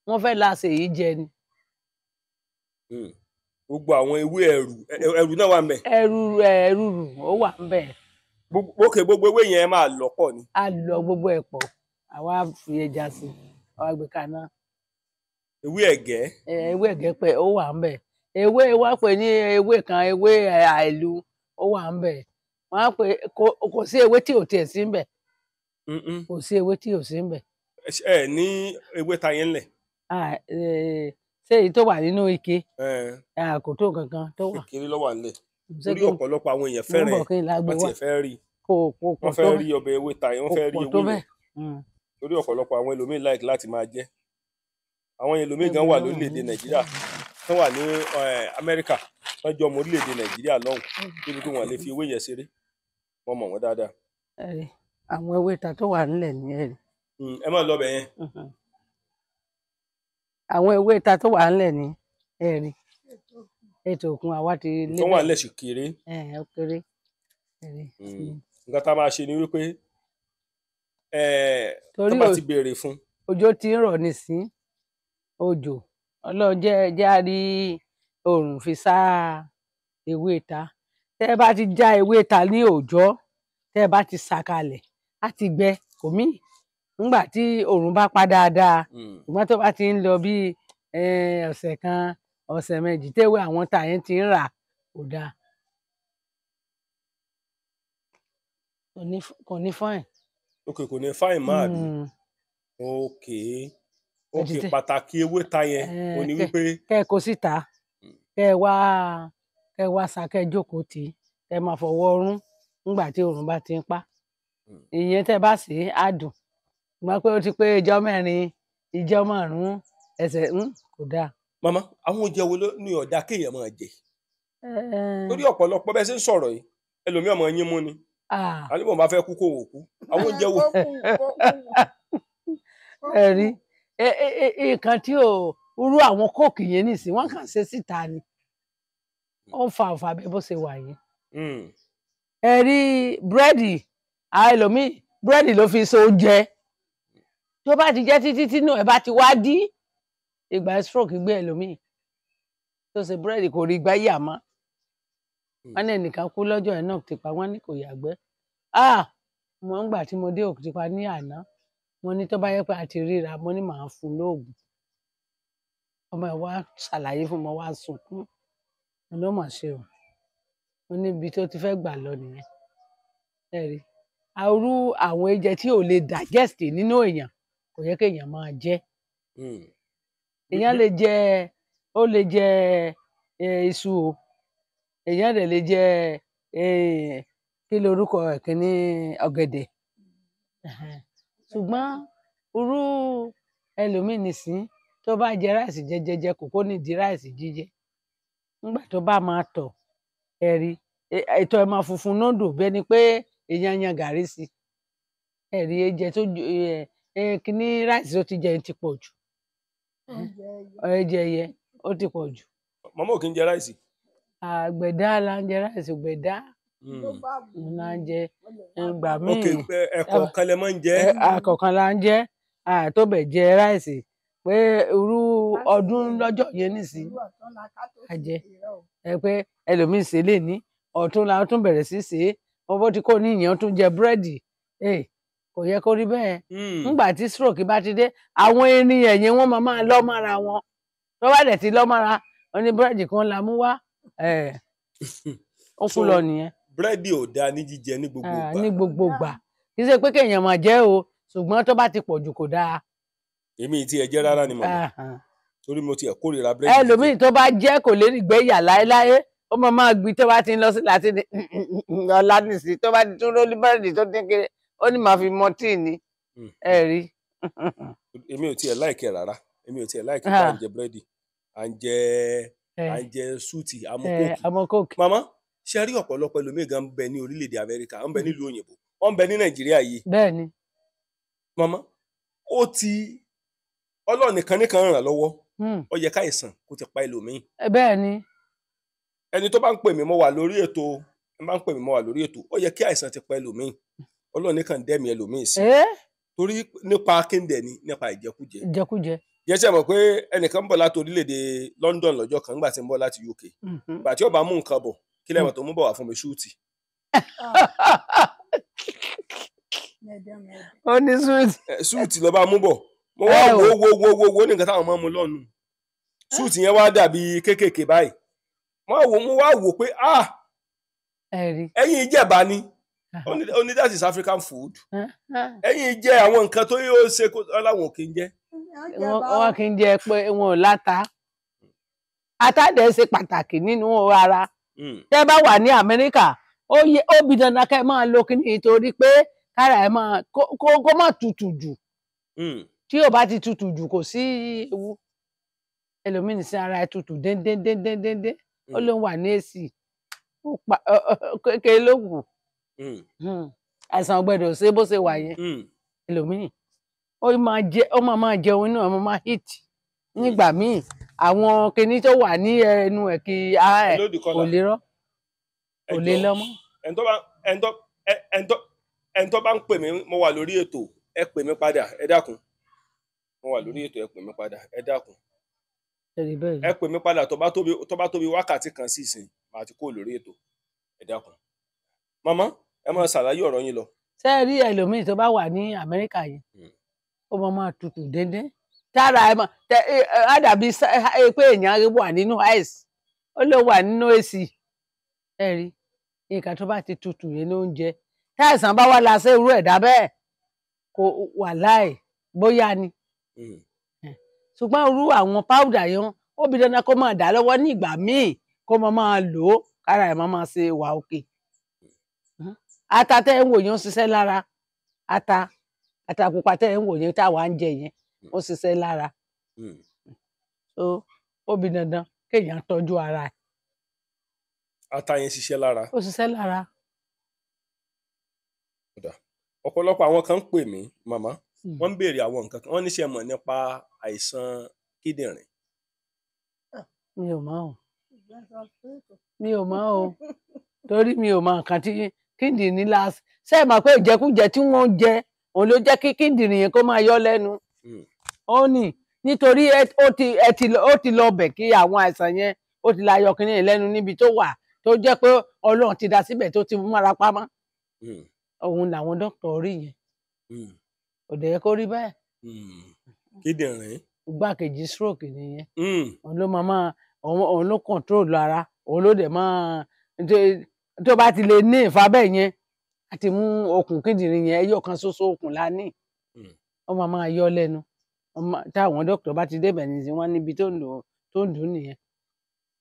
wọ́n fẹ́ láṣẹ èyí jẹ ni. Gbogbo àwọn ewé ẹ̀rù náà wà ń bẹ̀. Ẹ̀rùrù ó wà ń bẹ̀. Ókè, gbogbo ewé yẹn máa lọ pọ̀ ni. A lọ gbogbo ẹ̀ pọ̀, àwa fi ẹja sí, àwa gbé kaná. Ewé ẹ̀gẹ́. Ewé ẹ̀gẹ́ pẹ̀ ó wà ń bẹ̀. Ewé wọ́n pè ní ewé kan, ewé àìlú ó wà ń bẹ̀. Wọ́n pè kò sí ewé tí ò tiẹ̀ sí ń bẹ̀. Kò sí ewé tí ò sí ń bẹ̀. Ẹ ní ewé ta yẹn lẹ̀. Ṣé èyí tó wà nínú ike? Kò tó kankan tó wà. Kékeré ló wà nílẹ̀. Torí ọ̀pọ̀lọpọ̀ àwọn èèyàn fẹ́ràn ẹ̀, wọ́n tiẹ̀ fẹ́ rí. Wọ́n fẹ́ rí ọbẹ̀ ewé ta yẹn, wọ́n fẹ́ rí ewé yẹn. Torí ọ̀pọ̀lọpọ̀ àwọn ẹlòmíì like láti máa jẹ. Àwọn ẹlòmíì gan wà lórílẹ̀-èdè Nàìjíríà, tán wà ní Amẹ́ríkà, tán jọ ọmọ orílẹ̀-èdè Nàìjíríà lọ́hùn, débi pé wọ́n lè fi ewé yẹn ṣeré. Wọ́n mọ̀ wọ́n dáadáa. Àwọn ewé ta tó wà nílẹ̀ ní ẹ̀rí. Ẹ má lọ bẹ̀ yẹn. Àwọn ewé ta tó wà nílẹ̀ ní ẹ̀rí. Ètò òkun àwa ti lé. Tó wà nílẹ̀ sì kéré. Ó kéré. Nǹkan tá a máa ṣe ni wípé tó bá ti béèrè fún. Òjò ti ń rọ̀ nísìn, òjò Ọlọ́run jẹ́ á rí oòrùn fi sá ewé ta. Tẹ́ ẹ bá ti já ewé ta ní òòjọ́, tẹ́ ẹ bá ti sá kalẹ̀, á ti gbẹ kò mí. Nígbà tí oòrùn bá pa dáadáa, ṣùgbọ́n tó bá ti ń lọ bí ọ̀sẹ̀ kan, ọ̀sẹ̀ méjì, téwé àwọn ta yẹn ti ń rà kò dáa. Kò ní fine. Ok, kò ní fine máa bí. Ok. Ok, pàtàkì ewé ta yẹn ò ní wípé. Kẹ́ ẹ kó síta, kẹ́ ẹ wá sa, kẹ́ ẹ jókòó tì í, kẹ́ ẹ máa fọwọ́ rún nígbà tí oòrùn bá ti ń pa. Ìyẹn tẹ́ bá sè é, á dùn. Ṣùgbọ́n pé ó ti pé ijọ́ mẹ́rin, ijọ́ márùn-ún, ẹsẹ̀ kò dáa. Màmá, àwọn oúnjẹ wo ló ní ọ̀dà kéèyàn máa jẹ? Torí ọ̀pọ̀lọpọ̀ bẹ́ẹ̀ ṣe ń sọ̀rọ̀ yìí, Ẹlòmíì ọmọ yín mú ni. Àlébọ̀n bá fẹ́ kú kó wò kú. Àwọn oúnjẹ wo. Ẹ̀rí nǹkan tí ò rú àwọn kóòkì yẹn nìsín, wọ́n kàn ṣe síta ni. Ó ń fa àǹfà bẹ́ẹ̀ bó ṣe wà yẹn. Ẹ̀rí búrẹ́dì, ẹlòmíì búrẹ́dì ló fi ṣe oúnjẹ. Tó bá ti jẹ́ títí tínú ẹ̀ bá ti wá dí, ìgbà stroke gbé ẹlòmíì tó ṣe búrẹ́dì kò rí gbá yà mọ́. Wọ́n ní ẹnìkan kú lọ́jọ́ ẹ̀ náà ti pa, wọ́n ní kò yàgbẹ́. Mo ń gbà tí mo dé Òkìtìpa ní àná, mo ní tó bá yẹ pé a ti ríra, mo ní màá fún un lóògùn. Ọmọ ẹ̀ wá ṣàlàyé fún mi, wá sunkún. Mo ló mọ̀ ṣe o. Mo ní ibi tó ti fẹ́ gbà lọ nìyẹn. Ẹ rí, arú àwọn oúnjẹ tí ò lè digest nínú èèyàn kò yẹ kéèyàn máa jẹ. Èèyàn lè jẹ, ó lè jẹ iṣu o. Èèyàn dẹ̀ lè jẹ kí lorúkọ ẹ̀ kíní ọ̀gẹ̀dẹ̀. Ṣùgbọ́n irú ẹlòmíì nìsín tó bá jẹ ráìsì jẹjẹjẹ kò kó nídìí ráìsì jíjẹ. Nígbà tó bá máa tọ̀, ẹ̀rí ètò ẹ̀ máa funfun nódò bí ẹni pé èèyàn yan gàrí sí. Ẹ̀rí oúnjẹ tó kíní ráìsì tó ti jẹ ti pọ̀ jù. Oúnjẹ yẹ ó ti pọ̀ jù. Màmá ò kí ń jẹ ráìsì. Àgbẹ̀dá la ń jẹ ráìsì, gbẹ̀dá la ń jẹ ìgbà míì. Ok, ẹ̀kọ̀ọ̀kan lẹ máa ń jẹ. Ẹ̀kọ̀ọ̀kan la ń jẹ, tó bẹ̀ jẹ ráìsì pé irú ọdún lọ́jọ́ yẹn nísìnyí a jẹ. Ẹ pé ẹlòmíì ṣe lè ní ọ̀tún la tún bẹ̀rẹ̀ sí ṣe é, wọ́n bó ti kó ní ìyẹn tún jẹ búrẹ́dì. Kò yẹ kó rí bẹ́ẹ̀. Nígbà tí stroke bá ti dé, àwọn erin ẹ̀yìn wọn máa lọ́ mọ́ra wọn. Tó bá dẹ̀ ti lọ́ mọ́ra, wọ́n ní búrẹ́dì kan la mú wá. Ó kú lọ nìyẹn. Búrẹ́dì ò dáa ní jíjẹ ní gbogbo ìgbà. Ní gbogbo ìgbà. Kì í ṣe pé kéèyàn máa jẹ o, ṣùgbọ́n tó bá ti pọ̀ jù kò dáa. Èmi ti ẹ̀ jẹ́ rárá ni màmá. Torí mo ti ẹ̀ kórìíra búrẹ́dì. Ẹlòmíì tó bá jẹ́ kò lè rí gbẹ́yà láéláé, ó máa máa gbi tó bá ti ń lọ sí láti ní ọ̀la nìsí tó bá ti tún lórí búrẹ́dì tó dín kiri, ó ní màá fi mọ tíì ni. Ẹ rí. Èmi ò tiẹ̀ láìkẹ́ rárá. Èmi ò tiẹ̀ láìkẹ́ à ń jẹ búrẹ́dì, à ń jẹ à ń jẹ súùtì, àmú kóòkì. Màmá, ṣe rí ọ̀pọ̀lọpọ̀ ẹlòmíì gan ń bẹ ní orílẹ̀-èdè Amẹ́ríkà, ń bẹ nílùú òyìnbó, wọ́n ń bẹ ní Nàìjíríà yìí. Bẹ́ẹ̀ni. Màmá, ó ti Ọlọ́run nìkan nìkan ràn lọ́wọ́. Ó yẹ káìsàn kó ti pa ẹlòmíì. Bẹ́ẹ̀ni. Ẹni tó bá ń pè mí mo wà lórí ètò, ẹ bá ń pè mí mo wà lórí ètò, ó yẹ kí àìsàn ti pa ẹlòmíì. Ọlọ́run nìkan dẹ́mi ẹlòmíì sí. Torí nípa kéńdẹ̀ ni, nípa ìjẹkújẹ. Ìjẹkújẹ. Jẹ́ ṣe mọ̀ pé ẹnìkan ń bọ̀ láti orílẹ̀-èdè London lọ́jọ́ kan nígbà tí ń bọ̀ láti UK. Ìgbà tí ó bá mú nǹkan bọ̀, kí lẹ́mọ̀ tó mú bọ̀ wá fún mi ṣúùtì. Ó ní ṣúùtì. Ṣúùtì ló bá mú bọ̀. Mo wá wo wo wo wo wo ní nǹkan táwọn máa ń mu lọ́nu. Ṣúùtì yẹn wá dàbí kéékèèké báyìí. Mo wá wò pé ẹ̀yin Ìjẹ̀bá ni. Ó ní that is African food. Ẹ̀yin jẹ àwọn nǹkan tó yóò ṣe ọláwọn ò kí ń jẹ. Wọ́n kì í jẹ pé wọn ò láta. Ata dẹ̀ ṣe pàtàkì nínú ara. Tẹ́ bá wà ní Amẹ́ríkà, ó bí dandan kẹ́ máa lo kíní torí pé kára ẹ̀ máa kó má tutù jù. Tí ò bá ti tutù jù kò sí ewu. Ẹlòmíì sí ara ẹ̀ tutù déndéndéndéndé, ó ló ń wà ní AC. Kékeré ló kù. Àìsàn ọ̀gbẹ́dọ̀ ṣe bó ṣe wà yẹn. Ẹlòmíì ó máa jẹun inú ẹ̀ máa hit nígbà míì àwọn kinní tó wà ní ẹnu ẹ̀ kí ara ẹ̀ kò lè rọ́ kò lè lọ mọ́. Ẹni tó bá ń pè mí mo wà lórí ètò, ẹ pè mí padà, ẹ dákun. Mo wà lórí ètò, ẹ pè mí padà, ẹ dákun. Ẹ pè mí padà tó bá tóbi wákàtí kan sí ìsìn, màá ti kó lórí ètò, ẹ dákun. Màmá, ẹ máa ṣàlàyé ọ̀rọ̀ yín lọ. Ṣé ẹ rí ẹlòmíì tó bá wà ní Amẹ́ríkà yìí, ó máa máa tutù déndé tára ẹ máa á dàbí pé èèyàn wà nínú ice, ó lè wà nínú AC. Ẹ rí nǹkan tó bá ti tutù yẹn ló ń jẹ. Táìsàn bá wà láṣẹ irú ẹ̀dá bẹ́ẹ̀ kò wà láì bóyá ni. Ṣùgbọ́n irú àwọn powder yẹn ó bí dandan kó máa dà lọ́wọ́ ní ìgbà míì kó máa máa lò ó kára ẹ̀ máa máa ṣe wà òkè. Ata tẹ́ ń wò yẹn ó ṣiṣẹ́ lára. Ata pupa tẹ́ ń wò yẹn táwa ń jẹ yẹn ó ṣiṣẹ́ lára. So ó bí dandan kéèyàn tọ́jú ara ẹ̀. Ata yẹn ṣiṣẹ́ lára. Ó ṣiṣẹ́ lára. Ọ̀pọ̀lọpọ̀ àwọn kan ń pè mí màmá, wọ́n ń béèrè àwọn nǹkan kan, wọ́n ní ṣé mọ̀ nípa àìsàn kíndìnrín. Mi ò mọ̀ o, mi ò mọ̀ o, torí mi ò mọ̀ nǹkan tí kíndìnrín la ṣe é mọ̀ pé ìjẹkújẹ tí wọ́n ń jẹ òun ló jẹ́ kí kíndìnrín yẹn kó máa yọ lẹ́nu. Ó ní nítorí ó ti lọ bẹ̀ kí àwọn àìsàn yẹn ó ti la yọ kíní yẹn lẹ́nu níbi tó wà, tó jẹ́ pé Ọlọ́run ti dá síbẹ̀ tó ti mára pamọ́. Òun làwọn dókítà rí yẹn, kò dẹ̀ yẹ kó rí bẹ́ẹ̀. Kíndìnrín igbákejì stroke nìyẹn. Òun ló máa òun ló control ara, òun ló dẹ̀ máa tó bá ti lè ní ìfabẹ́ yẹn àti mú okùn kíndìnrín yẹn, ẹyọ kan ṣoṣo okùn la ní, ó máa yọ lẹ́nu. Táwọn dókítà bá ti débẹ̀ ní wọ́n níbi tó ń dùn nìyẹn,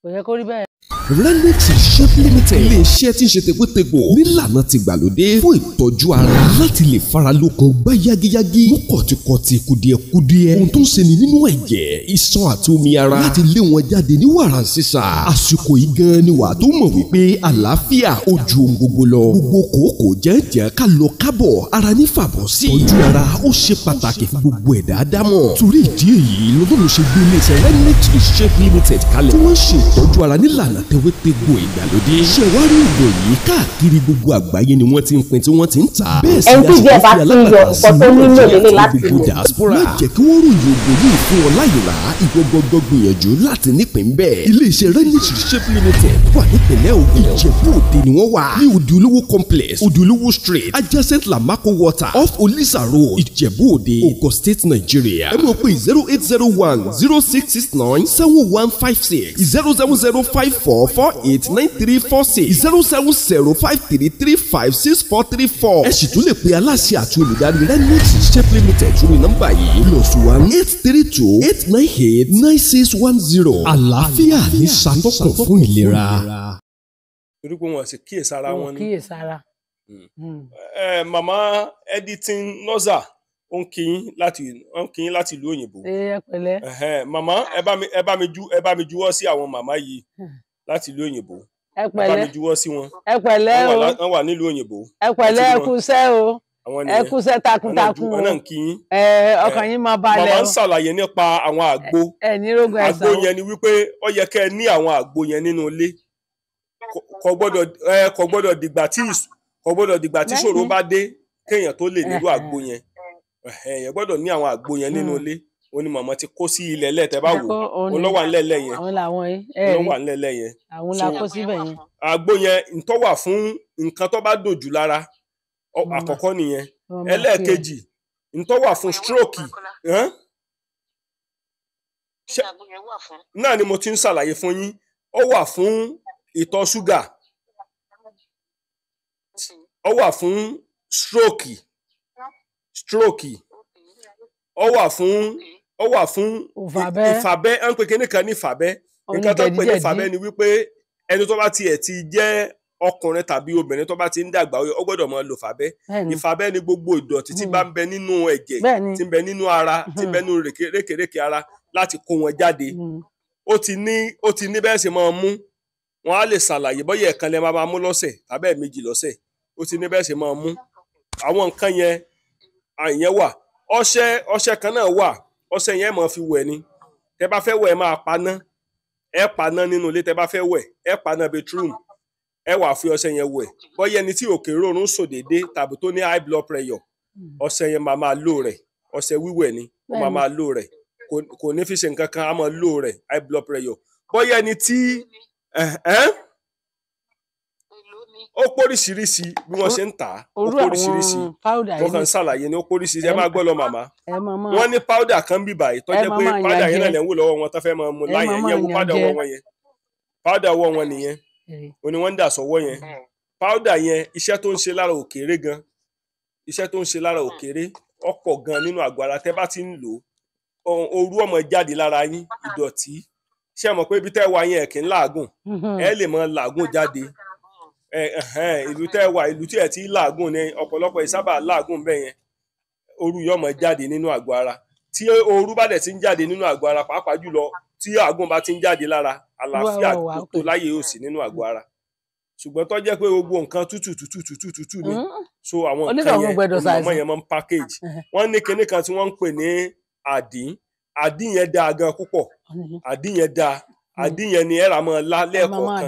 kò yẹ kó rí bẹ́ẹ̀. Renix Shop Limited, ilé-iṣẹ́ tí ń ṣe tegbótegbò nílànà tìgbàlódé fún ìtọ́jú ara láti lè faralókun gbá yágíyágí, mú kọ̀tìkọ̀tì kùdìẹ̀kudiẹ, ohun tó ń ṣe ni nínú ẹ̀jẹ̀, iṣan àti omi ara láti lé wọn jáde ní wàrà sísà. Àsìkò yìí gan ni wà tó mọ̀ wípé àlàáfíà ó ju ohun gbogbo lọ. Gbogbo kòókòó jẹ́ǹjẹ́ ká lọ kábọ̀ ara ní fàbọ̀ sí. Ìtọ́jú ara ó ṣe pàtàkì fún gbogbo ẹ̀dá dámọ̀. Torí ìdí èyí lọ́dún ṣe gbé ilé-iṣẹ́ Renix Shop Limited kalẹ̀ tí wọ́n ṣe ìtọ́jú ara nílànà tewétegbò ìgbàlódé. Ṣẹ̀wárí ògùn yìí káàkiri gbogbo àgbáyé ni wọ́n ti ń pín tí wọ́n ti ń tà. Bẹ́ẹ̀ sì Ẹni tí ni díẹ̀ bá a sì ti fi yọ alágbàtà sí nǹkan tó nílò Nàìjíríà lélẹ̀ àti láti gbogbo lò. diaspora. Má jẹ́ kí wọ́n ròyìn ògùn yìí fún ọ láyò rà, ìwọ gbọ́ngàn gbìyànjú láti nípìn bẹ́ẹ̀. Ilé-iṣẹ́ Renix Shop Limited wà nípìnlẹ̀ Ògùn. Ìjẹ̀bú Òde ni wọ́n wà. Ní Odùolówó complex, Odùolówó street, adjacent Lamako water, off Olisa road, Ìjẹ̀bú Òde, Ogun State, Nigeria. Ẹ mọ̀ pé 0801 0669 7156 070 54 48 9346 070 53 35 6434. Ẹ sì tún lè pe aláṣẹ àti olùdarí Renix Shop Limited sórí nọ́mbà yìí +1 832 898 9610. Àlàáfíà ní ṣàtọ́kùn fún ìlera. Torí pé wọn sì kíyèsára wọn ni. Kíyèsára. Màmá Editing Noza ó ń kí yín láti ìlú òyìnbó. Ẹ pẹ̀lẹ́. Màmá ẹ bá mi juwọ́ sí àwọn màmá yìí láti ìlú òyìnbó. Ẹ pẹ̀lẹ́. Ẹ bá mi juwọ́ sí wọn. Ẹ pẹ̀lẹ́ o. Wọ́n wà nílùú òyìnbó. Ẹ pẹ̀lẹ́, ẹ kúṣẹ́ o. Ẹ kúṣẹ́ takuntakun o. Àwọn náà ń kí yín. Ọkàn yín máa balẹ̀ o. Màmá ń ṣàlàyé nípa àwọn àgbo. Ẹ ní rógun ẹ̀sán. Àgbo yẹn ni wípé ó yẹ kẹ́ ẹ ní àwọn àgbo yẹn nínú ilé. Kò gbọ́dọ̀ dìgbà tí ìṣòro bá dé kéèyàn tó lè nílò àgbo yẹn. Èèyàn gbọ́dọ̀ ní àwọn àgbo yẹn nínú ilé. Ó ní màmá ti kó sí ilẹ̀ lẹ́tẹ̀ bá wò ó ló wà nílẹ̀ yẹn. Àwọn làwọn yìí. Ló wà nílẹ̀ yẹn. Àwọn la kó síbẹ̀ yẹn. Àgbo yẹn ntọ́ wà fún nǹkan tó bá dòjú lára àkọ́kọ́ nìyẹn. Ẹlẹ́ẹ̀kejì ntọ́ wà fún stroke. Náà ni mo ti ń ṣàlàyé fún yín. Ó wà fún ìtọ̀ ṣúgà, ó wà fún stroke, ó wà fún ìfàbẹ́. Ẹ ń pè kíní kan ní ìfàbẹ́. Nǹkan tó ń pè ní ìfàbẹ́ ni wípé ẹni tó bá tiẹ̀ ti jẹ́ ọkùnrin tàbí obìnrin tó bá ti ń dàgbà ó gbọ́dọ̀ máa lo ìfàbẹ́. Ìfàbẹ́ ni gbogbo ìdọ̀tí tí bá ń bẹ nínú ẹ̀jẹ̀, tí ń bẹ nínú ara, tí ń bẹ nínú rékèrékè ara láti kó wọn jáde. Ó ti ní bẹ́ẹ̀ sì máa mú wọn á lè ṣàlàyé bóyá ẹ̀kan lẹ máa mú lọ́sẹ̀ tàbí ẹ̀ẹ̀mejì lọ́sẹ̀. Ó ti ní bẹ́ẹ̀ sì máa mú àwọn nǹkan yẹn. Ìyẹn wà. Ọṣẹ kan náà wà. Ọṣẹ yẹn máa fi wẹ̀ ni. Tẹ́ bá fẹ́ wẹ̀ ẹ máa paná, ẹ paná nínú ilé. Tẹ́ bá fẹ́ wẹ̀ ẹ paná bedroom, ẹ wà fi ọṣẹ yẹn wẹ̀. Bóyá ẹni tí òkè rọrùn sùn déédéé tàbí tó ní high blood pressure, ọṣẹ yẹn máa máa lò rẹ̀. Ọṣẹ wíwẹ̀ ni ó máa máa lò rẹ̀, kò ní fi ṣe nǹkan kan, á máa lò rẹ̀ high blood pressure. Bóyá ẹni tí ó póríṣiríṣi bí wọ́n ṣe ń tà á, ó póríṣiríṣi. Wọ́n kàn ń ṣàlàyé ni ó póríṣiríṣi. Ẹ máa gbọ́ lọ màmá. Wọ́n ní powder kan bí báyìí tó jẹ́ pé powder yẹn náà lè ń wò lọ́wọ́ wọn tó fẹ́ máa mu láyẹn. Yẹn wo powder ọwọ́ wọn yẹn, powder ọwọ́ wọn nìyẹn, ó ní wọ́n ń dà sọ́wọ́ yẹn. Powder yẹn iṣẹ́ tó ń ṣe lára òkèrè gan, iṣẹ́ tó ń ṣe lára òkèrè ọ̀pọ̀ gan nínú àgọ́ ara. Tẹ́ bá ti ń lò ó, òru ọmọ jáde lára yín, ìdọ̀tí. Ṣé ẹ mọ̀ pé ibi tẹ́ wà yẹn kì í làágùn, ẹ lè mọ làágùn jáde. Ìlú tẹ́ wà, ìlú tí ẹ ti làágùn ni ọ̀pọ̀lọpọ̀ ìsábà làágùn bẹ́ẹ̀ yẹn. Òru yóò máa jáde nínú àgọ́ ara. Tí òru bá dẹ̀ ti ń jáde nínú àgọ́ ara, pàápàá jùlọ tí àágùn bá ti ń jáde lára, àlàáfíà tó láyé yóò sí nínú àgọ́ ara. Ṣùgbọ́n tó jẹ́ pé gbogbo nǹkan tútù tútù tútù tútù ni. So àwọn nǹkan yẹn màmá yẹn máa ń package. Wọ́n ní kinní kan tí wọ́n ń pè ní àdín. Àdín yẹn dáa gan púpọ̀. Àdín yẹn dáa. Àdín yẹn ni ẹ̀rà máa lá lẹ́ẹ̀kọ̀ọ̀kan.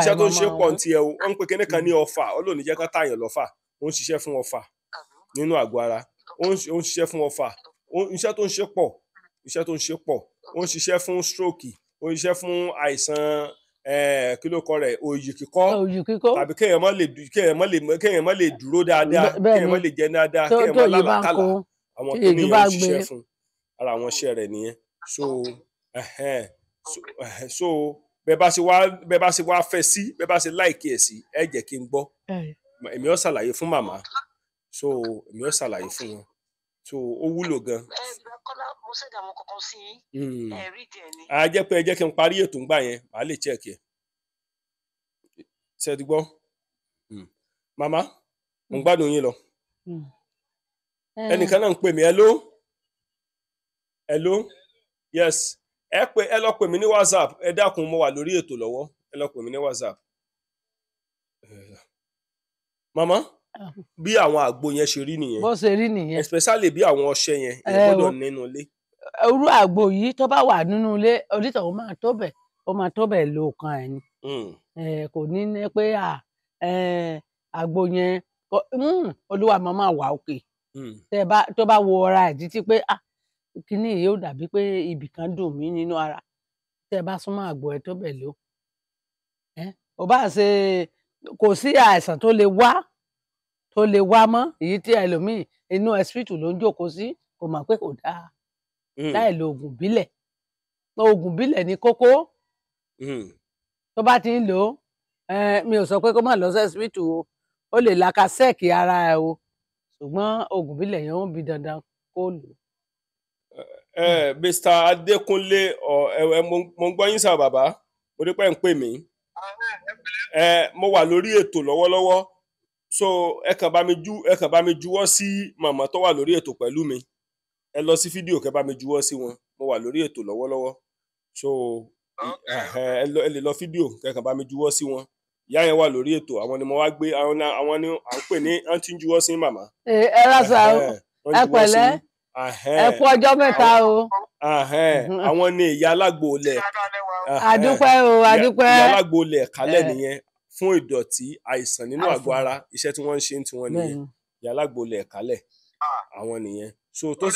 Iṣẹ́ tó ń ṣe pọ̀ ti ẹ̀ o. Wọ́n ń pè kinní kan ní ọfà. Ọlọ́run jẹ́ ká tààyàn lọ́fà. Ó ń ṣiṣẹ́ fún ọfà nínú àgọ́ ara. Ó ń ṣiṣẹ́ fún ọfà. Iṣẹ́ tó ń ṣe pọ̀. Iṣẹ́ tó ń ṣe pọ̀. Ó ń ṣiṣẹ́ fún stroke. Ó ń ṣiṣẹ́ fún àìsàn kí ló kọ rẹ̀, òyì kíkọ́, tàbí kéèyàn má lè dúró dáadáa, kéèyàn má lè jẹ dáadáa, kéèyàn má lálàkàlà. Àwọn kìíní yẹn ń ṣiṣẹ́ fún ara àwọn iṣẹ́ rẹ̀ nìyẹn. So so bẹ́ẹ̀ bá ṣe wá fẹ́ sí, bẹ́ẹ̀ bá ṣe láìkí ẹ̀ sí, ẹ jẹ́ kí n gbọ́. Èmi ó ṣàlàyé fún màmá. So èmi ó ṣàlàyé fún wọn. So ó wúlò gan. Kọ́lá, mo ṣẹ̀dá àwọn kankan sí ẹ̀rí díẹ̀ ni. A jẹ́ pé ẹ jẹ́ kí n parí ètò ńgbà yẹn, màá lè check ẹ̀. Ṣé ẹ ti gbọ́? Màmá, mo ń gbádùn yín lọ. Ẹnìkan náà ń pè mí, hello? Hello? Yes. Ẹ lọ pè mí ní WhatsApp. Ẹ dákun, mo wà lórí ètò lọ́wọ́. Ẹ lọ pè mí ní WhatsApp. Màmá, bí àwọn àgbo yẹn ṣe rí nìyẹn. Bó ṣe rí nìyẹn. Especially bí àwọn ọṣẹ yẹn, ìyẹn gbọ́dọ̀ nínú ilé. Irú àgbo yìí tó bá wà nínú ilé, onítọ̀hún máa tó bẹ̀, ó máa tó bẹ̀ lo kan ẹ̀ ni. Kò ní ní pé àgbo yẹn olúwa máa máa wà òkè. Tó bá wo ara ẹ̀ títí pé kíní yìí ó dàbí pé ibì kan dùn mí nínú ara. Tẹ́ bá súnmọ́ àgbo ẹ̀ tó bẹ̀ lò. Ò bá ṣe kò sí àìsàn tó lè wá tó lè wá mọ́, èyí tí ẹlòmíì inú ẹsítù ló ń jókòó sí, kò mọ̀ pé kò dáa láì lo oògùn bílẹ̀. Oògùn bílẹ̀ ní kókó. Tó bá ti ń lò ó, mi ò sọ pé kó má lọ sí ẹsítù o, ó lè làkàṣẹ́ẹ̀kì ara ẹ o, ṣùgbọ́n oògùn bílẹ̀ yẹn ó bí dandan kó lò. Mr. Adékúnlé, mo ń gbọ́ yín sà bàbá, mo rí pé ń pè mí. Mo wà lórí ètò lọ́wọ́lọ́wọ́. So ẹ kàn bá mi juwọ́ sí màmá tó wà lórí ètò pẹ̀lú mi. Ẹ lọ sí fídíò kẹ́ bá mi juwọ́ sí wọn. Mo wà lórí ètò lọ́wọ́lọ́wọ́. So ẹ lè lọ fídíò kẹ́ kàn bá mi juwọ́ sí wọn. Ìyá yẹn wà lórí ètò, àwọn ni mo wá gbé, àwọn ni à ń pè ní wọ́n ti ń juwọ́ sí màmá. Ẹ rásà o, ẹ pẹ̀lẹ́, ẹ kú ọjọ́ mẹ́ta o. Àwọn ni ìyá alágbo ilẹ̀. Àdúpẹ́ o, àdúpẹ́. Ìyá alágbo ilẹ̀ kálẹ̀ nìyẹn fún ìdọ̀tí àìsàn nínú àgọ́ ara, iṣẹ́ tí wọ́n ń ṣe ń tiwọn nìyẹn. Ìyá alágbo ilẹ̀ kálẹ̀ àwọn nìyẹn. So tó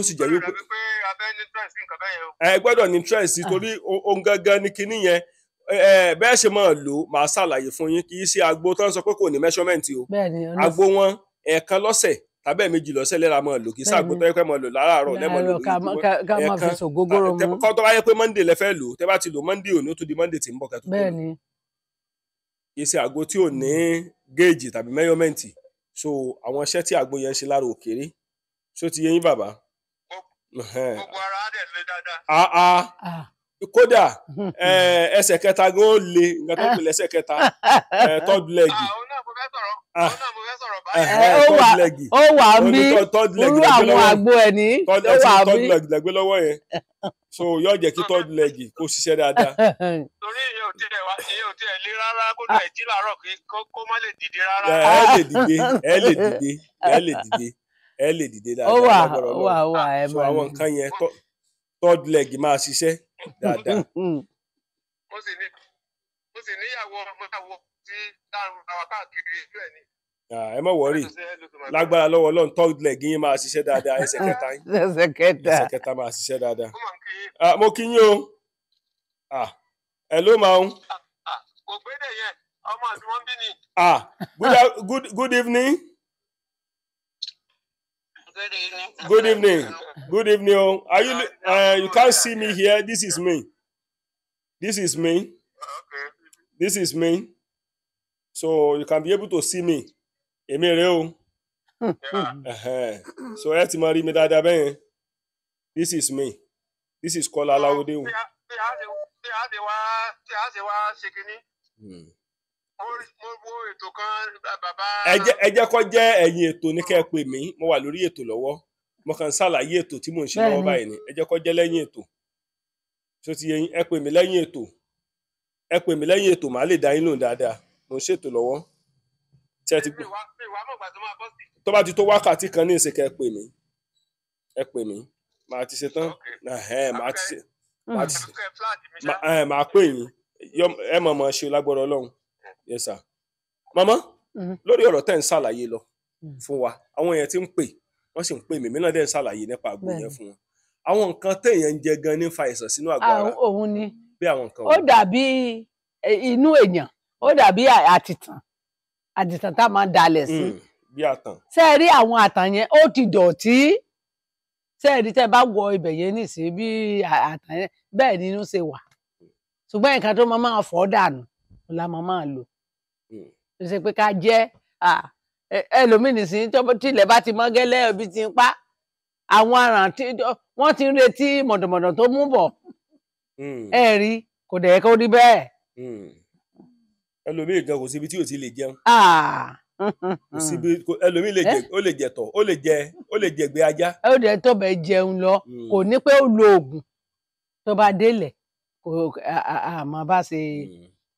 sì jẹ́ wípé ẹ gbọ́dọ̀ ní interest torí ohun gangan ní kinní yẹn. Bẹ́ẹ̀ ṣe máa lò, màá ṣàlàyé fún yín. Kì í ṣe àgbo tó ń sọ pé kò ní measurement o. Àgbo wọn ẹ̀ẹ̀kan lọ́sẹ̀ tàbí ẹ̀ẹ̀mejì lọ́sẹ̀ lẹ́ra máa lò. Kì í ṣàgbo tó yẹ pé máa lò láràárọ̀ lẹ́mọ̀ lò lójoojúmọ́. Ẹ̀ẹ̀kan kọ́ tó bá yẹ pé Monday lẹ fẹ́ lò, tẹ́ bá ti lò Monday òní, ó tún di Monday tí ń bọ̀ kẹ́ tó tó lò. Kì í ṣe àgbo tí ò ní géèjì tàbí mẹ́yọ́mẹ́ǹtì. So àwọn iṣẹ́ tí àgbo yẹn ń ṣe lára òkèrè. So ti yé yín bàbá? Gbogbo ara á dẹ̀ le dáadáa. Kódà ẹsẹ̀ kẹta gan ó le, nǹkan tó ń pè lẹ́sẹ̀ kẹta, third leg. Òun náà mo fẹ́ sọ̀rọ̀ báyìí. Ó wà ń bí irú àwọn àgbo ẹ̀ ní. Ó wà ń bí third leg lẹ́gbẹ́ lọ́wọ́ yẹn. So yóò jẹ́ kí third leg kó ṣiṣẹ́ dáadáa. Torí ìyẹn ò tiẹ̀ lé rárá, kó lè jí làárọ̀ kó má lè dìde rárá. Ẹ lè dìde, ẹ lè dìde, ẹ lè dìde, ẹ lè dìde dáadáa. Ó wà, ó wà, ó wà, ẹ so àwọn nǹkan yẹn third leg máa ṣiṣẹ́ dáadáa. Mo sì níyàwó ọmọ tí dáhùn àwọn káàkiri ìlú ẹ̀ ni. Ẹ má wọrí, lágbára lọ́wọ́ Ọlọ́run third leg yín máa ṣiṣẹ́ dáadáa, ẹsẹ̀ kẹta yín. Ẹsẹ̀ kẹta máa ṣiṣẹ́ dáadáa. Mo kí yín o. Ẹ ló máa ń. Kò gbédè yẹn, ọmọ àti wọn bí ni. Good evening. Good evening. Good evening. Are you? You can't see me here. This is me. This is me. Okay. This is me. So you can be able to see me. Èmi rè o. So ẹ ti máa rí mi dáadáa bẹ́yẹn. This is me. This is Kọ́lá Aláwọ̀dé o. Bí a ṣe wá ṣe kínní. Mo wo ètò kan bàbá. Ẹ jẹ́ kó jẹ́ ẹ̀yìn ètò ní kẹ́ ẹ pè mí. Mo wà lórí ètò lọ́wọ́. Mo kàn ń ṣàlàyé ètò tí mò ń ṣe lọ́wọ́ báyìí ni. Ẹ jẹ́ kó jẹ́ lẹ́yìn ètò. Ṣó ti yé yín? Ẹ pè mí lẹ́yìn ètò. Ẹ pè mí lẹ́yìn ètò, màá lè dá yín lóhùn dáadáa. Mo ń ṣètò lọ́wọ́. Tí ẹ ti gbọ́. Tó bá ti tó wákàtí kan ní ìsìnkẹ́, ẹ pè mí. Ẹ pè mí. Màá ti ṣe tán. Màá ti ṣe. Màá pè yín. Ẹ mọ̀ mọ̀ ṣe lágbára Ọlọ́run. Yes sir. Màmá, lórí ọ̀rọ̀ tẹ́ ń ṣàlàyé lọ fún wa, àwọn èèyàn ti ń pè, wọ́n sì ń pè mí, mí náà dẹ̀ ń ṣàlàyé nípa àgbo yẹn fún wọn. Àwọn nǹkan téèyàn ń jẹ gan ní fa àìsàn sínú àgọ́ ara. Òun ni. Bí àwọn nǹkan. Ó dàbí inú èèyàn, ó dàbí àtìtàn, àtìtàn tá a máa dalẹ̀ sí. Bí àtàn. Ṣé ẹ rí àwọn àtàn yẹn, ó ti dọ̀tí. Ṣé ẹ rí tẹ́ bá wọ ibẹ̀ yẹn nísìnyí bí àtàn yẹn, bẹ́ẹ̀ ni inú ṣe wà. Ṣùgbọ́n nǹkan tó máa fọ́ dànù la máa lò. Ó ṣe pé ká jẹ́ ẹlòmíì nísìnyí tí ilẹ̀ bá ti mọ́ gẹ́lẹ́ ibi ti ń pa àwọn aràn tí wọ́n ti ń retí mọ̀dọ̀mọ̀dọ̀ tó mú bọ̀. Ẹ rí, kò dẹ̀ kó rí bẹ́ẹ̀. Ẹlòmíì gan kò síbi tí ò ti lè jẹun. Kò síbi ẹlòmíì lè jẹ, ó lè jẹ tọ̀, ó lè jẹ, ó lè jẹ gbé ajá. Ó dẹ̀ tó bẹ̀ jẹun lọ, kò ní pé ó lo oògùn tó bá délẹ̀ kò àmọ́ bá ṣe.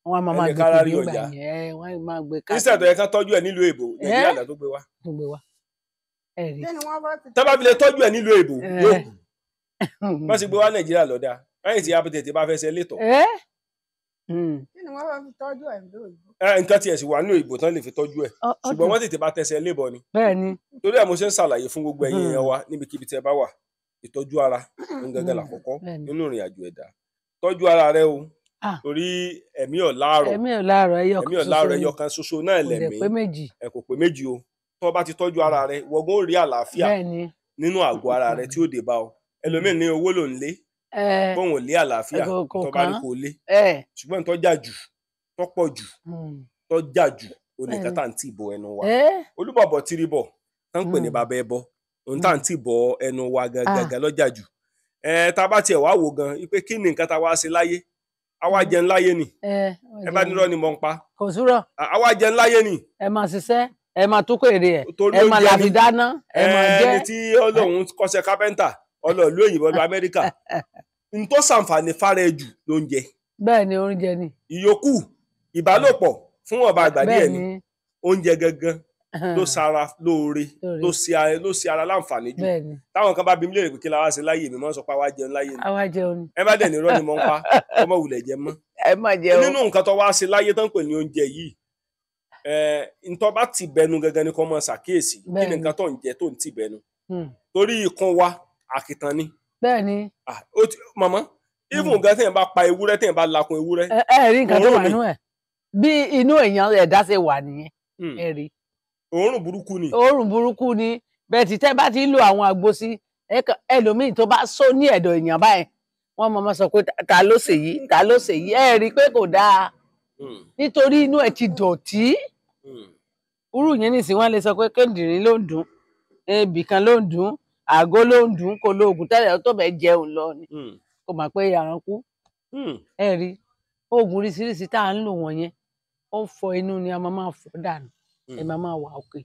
Wọ́n máa máa gbé kiri nígbà yẹn, wọ́n máa gbé káàkiri. Nísìnyí tó yẹ ká tọ́jú ẹ̀ nílùú èbò, Nàìjíríà là tó gbé wá. Tó gbé wá. Tá bá fi lè tọ́jú ẹ̀ nílùú èbò, yóò kù. Wọ́n sì gbé wá Nàìjíríà lọ́dà. Lẹ́yìn tí apẹ̀tẹ̀ bá fẹ́ ṣe létọ̀. Kí ni wọ́n bá fi tọ́jú ẹ̀ nílùú èbò? Nǹkan tiẹ̀ sì wà nílùú èbò tán lè fi tọ́jú ẹ̀. Ṣùgbọ́n wọ́n tètè bá tẹsẹ̀ lébọ̀ ni. Bẹ́ẹ̀ni. Torí ẹ̀ mo ṣe ń ṣàlàyé fún gbogbo ẹ̀yin èèyàn wa níbikíbi tí ẹ bá wà. Ìtọ́jú ara ń gangan làkọ́kọ́ nínú ìrìn àjò ẹ̀dá. Tọ́jú ara rẹ o. Torí ẹ̀mí ọ̀láàrọ̀, ẹ̀mí ọ̀láàrọ̀ ẹyọ kan ṣoṣo náà lẹ̀mí, ẹ kò pé méjì o. Tó bá ti tọ́jú ara rẹ, wọgán ó rí àlàáfíà nínú àgọ́ ara rẹ tí ó dé bá ọ. Ẹlòmíì ní owó ló ń lé, bóun ò lé àlàáfíà, tó bá rí kò lé. Ṣùgbọ́n tó jà jù, tó pọ̀ jù, tó jà jù, ó ní nǹkan tá à ń tì bọ ẹnu wa. Olúbọ̀bọ̀ tìrìbọ̀ tó ń pè ní bàbá ẹbọ, ohun tá à ń tì bọ ẹnu wa gangan lọ́jà jù. Tá a bá tiẹ̀ wá wò gan, pé kí ni nǹkan tá a wá ṣe láyé? Àwa jẹun láyé ni. Ẹ bá nírọ́ ni mò ń pa. Kò súrọ̀. Àwa jẹun láyé ni. Ẹ máa ṣiṣẹ́, ẹ máa tún kó èrè ẹ̀, ẹ máa làfi dáná, ẹ máa jẹ. Ẹni tí Ọlọ́run kọ́ṣẹ́ kápẹ́ńtà, ọlọ́ọ̀lú òyìnbó lọ Amẹ́ríkà, n tó ṣàǹfààní fara ẹ jù ló ń jẹ. Bẹ́ẹ̀ ni oúnjẹ ni. Ìyókù ìbálòpọ̀ fún ọba àgbà díẹ̀ ni. Oúnjẹ gangan ló ṣara lóore, ló ṣe ara láǹfààní jù. Táwọn kan bá bí mi léèrè pé kí la wá ṣe láyé mi, mọ́ sọ pé àwa jẹun láyé ni. Àwa jẹun ni. Ẹ bá dẹ̀ nírọ́ ni mò ń pa, ọmọ wulẹ̀ jẹ mọ́. Ẹ má jẹun. Nínú nǹkan tó wá ṣe láyé tó ń pè ní oúnjẹ yìí, ntọ́ bá ti bẹnu gangan ni kò mọ ṣàkíyèsí kí ni nǹkan tó ń jẹ tó ń ti bẹnu. Torí ikùn wa àkìtàn ni. Bẹ́ẹ̀ni. Màmá, even gan téèyàn bá pa ewúrẹ́, téèyàn bá lakun ewúrẹ́. Ẹ rí nǹkan tó wà nínú ẹ̀. Bí inú èèyàn ẹ̀dá ṣe wà nìyẹn. Ẹ rí. Òórùn burúkú ni. Òórùn burúkú ni. Bẹ́ẹ̀ tí tẹ́ bá ti ń lo àwọn àgbo sí, ẹlòmíì tó bá sọ ní ẹ̀dọ̀ èèyàn báyìí, wọ́n máa sọ pé ta ló ṣe yìí, ta ló ṣe yìí. Ẹ rí i pé kò dáa. Nítorí inú ẹ̀ ti dọ̀tí. Irú yẹn nísìnyí wọ́n lè sọ pé kíndìnrín ló ń dùn, ibì kan ló ń dùn, àgó ló ń dùn, kò lo oògùn tẹ́lẹ̀ tó bẹ́ẹ̀ jẹun lọ ni. Kò mọ̀ pé àrùn kú. Ẹ rí oògùn oríṣiríṣi tá à ń lò wọ̀nyẹn, ó ń fọ inú ni a máa fọ dànù. Ẹ máa máa wà òkè.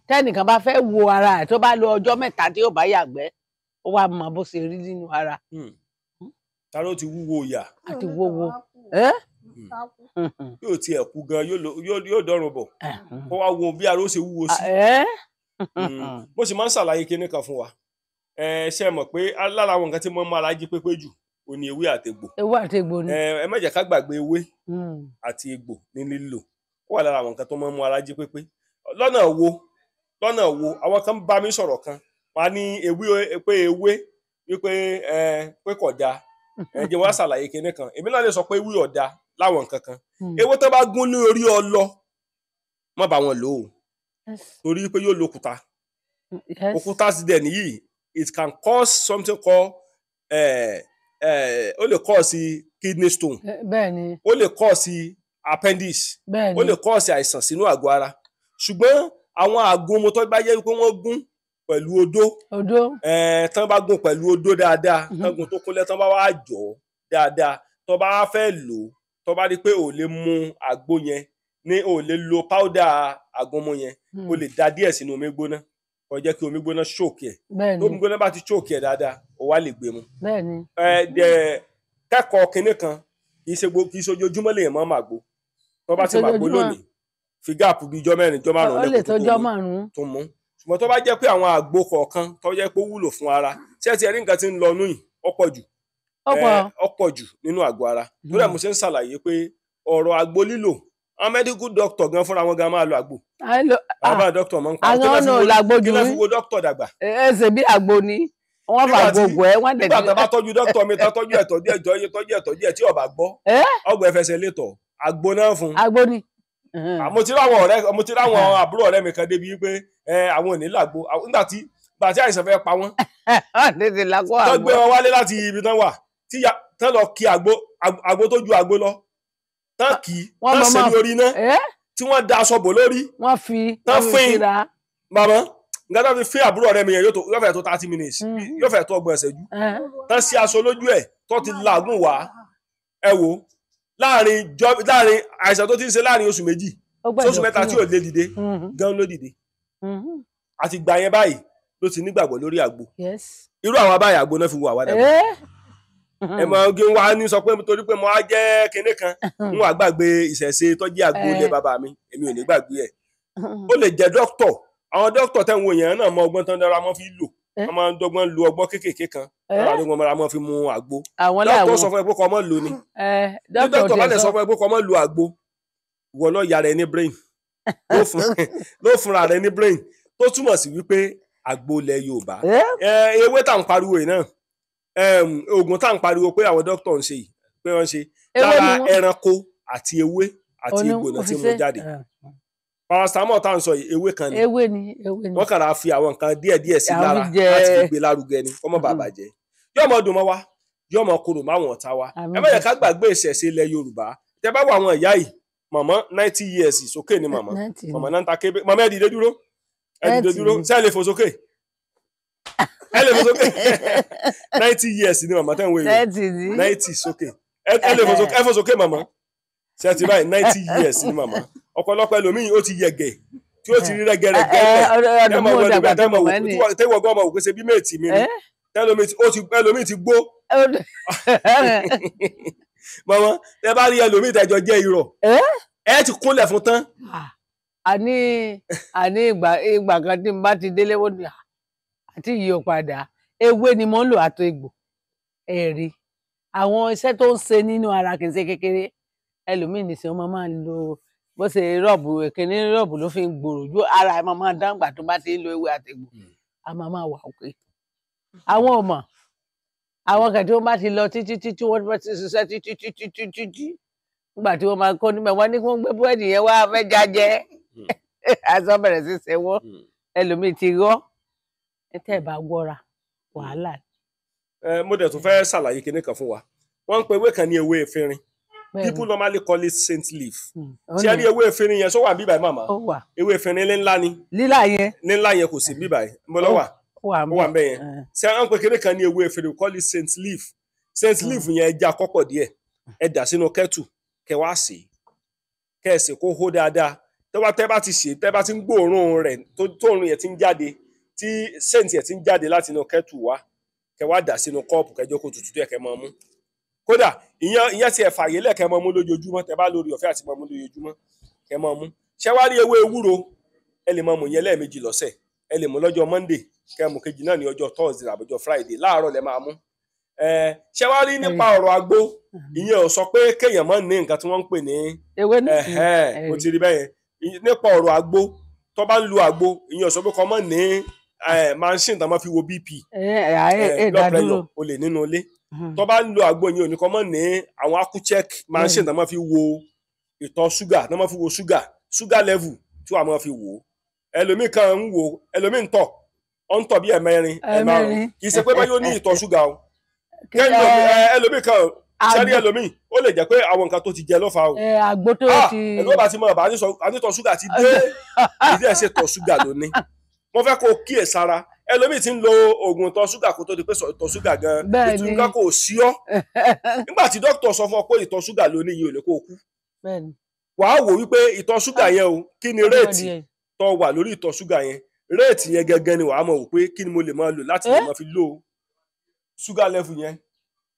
Tẹ́nìkan bá fẹ́ wo ara ẹ̀ tó bá lo ọjọ́ mẹ́ta tí yóò bá yàgbẹ́, ó wá mọ bó ṣe rí nínú ara. Ta ló ti wúwo ìyà? Àti wúwo. Yóò tiẹ̀ kú gan, yóò dọ́rùn bọ̀. Kó wá wo bí ara ó ṣe wúwo sí. Bó ṣe máa ń ṣàlàyé kinní kan fún wa. Ṣe mọ̀ pé lára àwọn nǹkan tí mo máa ra jí pépé jù, ó ní ewé àtegbò. Ewé àtegbò ni. Ẹ má jẹ́ ká gbàgbé ewé àti egbò ní lílò. Ó wà lára àwọn nǹkan tó máa ń mú ara jí pépé. Lọ́nà wo, lọ́nà wo, àwọn kan bá mi sọ̀rọ̀ kan, wọ́n á ní ewé pé ewé wípé pé kò dáa. Ẹ jẹ́ wá ṣàlàyé kinní kan. Èmi náà lè sọ pé ewé ò dáa láwọn nǹkan kan. Ewé tó bá gún ní orí ọlọ, má bá wọn lò ó. Torí pé yóò lo òkúta. Òkúta sì dẹ̀ nìyí, it can cause something called ó lè cause kidney stone. Bẹ́ẹ̀ni. Ó lè cause appendix. Bẹ́ẹ̀ni. Ó lè cause àìsàn sínú àgọ́ ara. Ṣùgbọ́n àwọn àgúnmu tó bá jẹ́ pé wọ́n gún pẹ̀lú odó. Odó. Tán bá gún pẹ̀lú odó dáadáa, tán gún tó kúnlẹ̀, tán bá wá jọ̀ dáadáa, tó bá fẹ́ lò ó, tó bá rí pé ò lè mu àgbo yẹn, ní ò lè lo powder àgúnmu yẹn, o lè da díẹ̀ sínú omi gbóná. Kó jẹ́ kí omi gbóná ṣòkè ẹ̀. Bẹ́ẹ̀ni. Omi gbóná bá ti ṣòkè ẹ̀ dáadáa, o wá lè gbé mu. Bẹ́ẹ̀ni. Kẹ́kọ̀ọ́ kinní kan, Kì í ṣe ojoojúmọ́ lèèyàn máa màgbo. Tó bá ti màgbo lónìí, fi gáàpù bíi ijọ́ mẹ́rin, ijọ́ márùn-ún lẹ́kọ̀ọ́ tó mú. Ṣùgbọ́n tó bá jẹ́ pé àwọn àgbo kọ̀ọ̀kan tó jẹ́ pé ó wúlò fún ara, ṣé ẹ ti rí nǹkan tí ń lọ nú yìí, ó pọ̀ jù. Ó pọ̀ jù nínú àgọ́ ara. Torí ẹ̀ mo ṣe ń ṣàlàyé pé ọ̀rọ̀ àgbo lílò, àwọn medical doctor gan fúnra wọn gan máa lo àgbo. Àwọn doctor máa ń pa. Àwọn ọ̀nà làgbo jù. Kí ló fi wo doctor dàgbà? Ẹ ṣe bí àgbo ni. Wọ́n fà gbogbo ẹ̀ wọ́n dẹ̀. Nígbà tó bá tọ́jú doctor mi, tọ́jú ẹ̀ tọ́jú ẹ̀ tọ́jú ẹ̀ tọ́jú ẹ̀ tí ó bá gbọ́. Ọgbà ẹ̀fẹsẹ̀ létọ̀, àgbo náà fún. Àgbo ni. Mo ti ráwọn ọ̀rẹ́, mo ti ráwọn àbúrò ọ̀rẹ́ mi kan débi wípé àwọn ò ní làgbo. Nígbà tí àìsàn fẹ́ pa wọ́n. Tó gbé wọn wálé láti ibi tán wà, tí tán lọ kí àgbo àgbo tó ju àgbo lọ. Tán kì í, tán ṣe ní orí iná, tí wọ́n da aṣọ bò lórí. Wọ́n fi tán fín. Màmá, nǹkan tó fi fín àbúrò ọ̀rẹ́ mi yẹn yóò fẹ́ tó 30 minutes, yóò fẹ́ tó ọgbọ̀n ìṣẹ́jú. Tán sí aṣọ lójú ẹ̀ tó ti làágùn wá. Ẹ wò láàrin àìsàn tó ti ń ṣe láàrin oṣù méjì sóṣù mẹ́ta tí ò lè dìde gan ló dìde. Àti gbà yẹn báyìí ló ti nígbàgbọ́ lórí àgbo. Irú àwọn abáyà àgbo náà fi wo àwa dàgbà. Ẹ mọ kí n wá ní sọ pé torí pé mo á jẹ́ kinní kan n wà gbàgbé ìṣẹ̀ṣe tó jẹ́ àgbo ilẹ̀ bàbá mi, èmi ò ní gbàgbé ẹ̀. Ó lè jẹ́ dókítọ̀, àwọn dókítọ̀ tẹ̀ ń wo yẹn náà mọ ọgbọ́n tán dára mọ́ fi lò. Wọ́n máa ń dọ́gbọ́n lo ọgbọ́n kéékèèké kan lára dọ́gbọ́n mọ́ra mọ́ fi mu àgbo. Dókítà sọ fún ẹ pé kó má lò ni. Dókítà bá lè sọ fún ẹ pé kó má lo àgbo, ìwọ ló ya rẹ ní brain, ló fúnra rẹ ní brain, tó túmọ̀ sí wípé àgbo ilẹ̀ Yorùbá. Ewé tá à ń pariwo yìí náà, oògùn tá à ń pariwo pé àwọn dókítà ń ṣe yìí pé wọ́n ṣe lára ẹranko àti ewé àti egbò náà tí mo jáde. Paracetamol tá à ń sọ yìí ewé kan ni. Ewé ni, ewé ni. Wọ́n kàrà fi àwọn nǹkan díẹ̀díẹ̀ sí lára láti fi gbé lárugẹ ni kó má bàa bàjẹ́. Yóò mọ dùn mọ́ wa, yóò mọ korò máwọn ọ̀tá wa. Ẹ má yẹ ká gbàgbé ìṣẹ̀ṣe ilẹ̀ Yorùbá. Tẹ bá wọ àwọn ìyá yìí, màmá 90 years sókè ni màmá. Màmá náà ń ta kébé. Màmá ẹ dìde dúró. Ẹ dìde dúró. Ṣé ẹ lè fò sókè? Ẹ lè fò sókè. 90 years ni màmá tẹ̀ ń wé yìí. 90 sókè. Ẹ lè fò sókè. Ẹ fò sókè màmá. Ṣé ẹ ti báyìí 90 years ni màmá. Ọ̀pọ̀lọpọ̀ ẹlòmíì ó ti yẹ̀gẹ̀ tí ó ti rí rẹ́gẹ́rẹ́gẹ́ tẹ́wọ̀ gan ọmọ òkú ṣe bí méètì mi ni ẹlòmíì ti gbó. Màmá tẹ bá rí ẹlòmíì tẹjọ jẹ́ irọ́ ẹ ti kúnlẹ̀ fún tán. Àní ìgbà kan tí n bá ti délé wọ́n ní àti yìí ò padà, ewé ni mo ń lò àti egbò. Ẹ̀rí àwọn iṣẹ́ tó ń ṣe nínú ara kì í ṣe kékeré. Ẹlòmíì nìṣẹ́ wọn máa ń lo bó ṣe rọ́ọ̀bù èkíní rọ́ọ̀bù ló fi ń gbòòrò ju ara ẹ̀ máa máa dáǹgbà tó bá ti ń lo ewé àtẹ̀gbò, a máa máa wà òkè. Àwọn ọmọ àwọn kan tí wọ́n bá ti lọ títí títí wọ́n bá ti ṣiṣẹ́ títí títí títí nígbà tí wọ́n máa kó níbẹ̀ wọ́n ní kí wọ́n gbé búrẹ́dì yẹn wá fẹ́ jájẹ́ aṣọ bẹ̀rẹ̀ sí ṣe wọ́n. Ẹlòmíì ti rọ́ ẹ tẹ́ ẹ bá gbọ́ra wàhálà. Mo dẹ̀ tún fẹ́ ṣàlàyé kinní kan fún wa. Wọ́n ń pe ewé kan ní ewé efinrin. People normally call it saint leaf. Ṣé ẹ rí ewé efinrin yẹn sọ wà bíbáyìí màmá? Ewé efinrin ńlá ni. Lílà yẹn. Nílá yẹn kò sí bíbáyìí. Mo lọ wà. Ó wà ń bẹ yẹn. Ṣé wọ́n ń pe kinní kan ní ewé efinrin, call it saint leaf. Saint leaf yẹn ẹja kọ́pọ̀ díẹ̀. Ẹ dà sínú kẹ́tù kẹ wá sè é. Kẹ́ ẹ sè kó hó dáadáa. Tẹ́ bá ti sè é, tẹ́ bá ti ń gbóòórùn rẹ̀ tóòrùn yẹn ti ń jáde, tí saint yẹn ti ń jáde láti inú kẹ́tù wá, kẹ wá dà sínú kọ́ọ̀pù kẹjọ kó tutù díẹ̀ kẹ máa mú. Kódà ìyẹn ti ẹ̀fà yìí lẹ́ẹ̀kẹ́ máa mú lójoojúmọ́, tẹ́ bá lórí ọ̀fẹ́ àti máa mú lójoojúmọ́ kẹ́ máa mú. Ṣé wá rí ewé ewúro, ẹ lè máa mú yẹn lẹ́ẹ̀mejì lọ́sẹ̀, ẹ lè mú lọ́jọ́ Monday, kẹ́ mú kejì náà ní ọjọ́ Thursday àbọ̀jọ́ Friday láàárọ̀ lẹ máa mú. Ṣé wá rí nípa ọ̀rọ̀ àgbo, ìyẹn ò sọ pé kéèyàn má ní nǹkan tí wọ́n ń pè ní ewé náà. Mo ti rí bẹ́yẹn. Nípa ọ̀rọ̀ àgbo, tó bá ń lu àgbo, ìyẹn ò sọ pé kó má ní machine tó máa fi wo BP, blood pressure, o lè nínú ilé. Tó bá ń lo àgbo yẹn ò ní kọ́ mọ́ ní àwọn Accu-Chek machine tó máa fi wo ìtọ̀ ṣúgà, tó máa fi wo ṣúgà level tí wàá máa fi wò ó. Ẹlòmíì kan ń wò, ẹlòmíì ń tọ̀, ó ń tọ̀ bí ẹ̀mẹrin ẹ̀márùn-ún, kì í ṣe pé báyọ̀ ní ìtọ̀ ṣúgà o. Ẹlòmíì kan sẹ́rí ẹlòmíì ó lè jẹ́ pé àwọn nǹkan tó ti jẹ ló fà o. Àgbo tó ti. Ẹ̀lú bá ti mọ̀ bá ànítọ̀ ṣúgà ti dé, ìdí ẹ̀ ṣe tọ̀ ṣúgà lónìí. Mo fẹ́ kó kíyèsára. Ẹlòmíì ti ń lo oògùn ìtọ̀ ṣúgà kó tó di pé ìtọ̀ ṣúgà gan-an ìtúnká kò sí ọ́. Nígbà tí dókítà sọ fún ọ pé ìtọ̀ ṣúgà lónìí yìí ò lè kó o kú. Wàá wò wípé ìtọ̀ ṣúgà yẹn o, kí ni réètì tó wà lórí ìtọ̀ ṣúgà yẹn? Réètì yẹn gangan ni wàá mọ̀ wò pé kí ni mo lè máa lò láti lè máa fi lo ṣúgà level yẹn.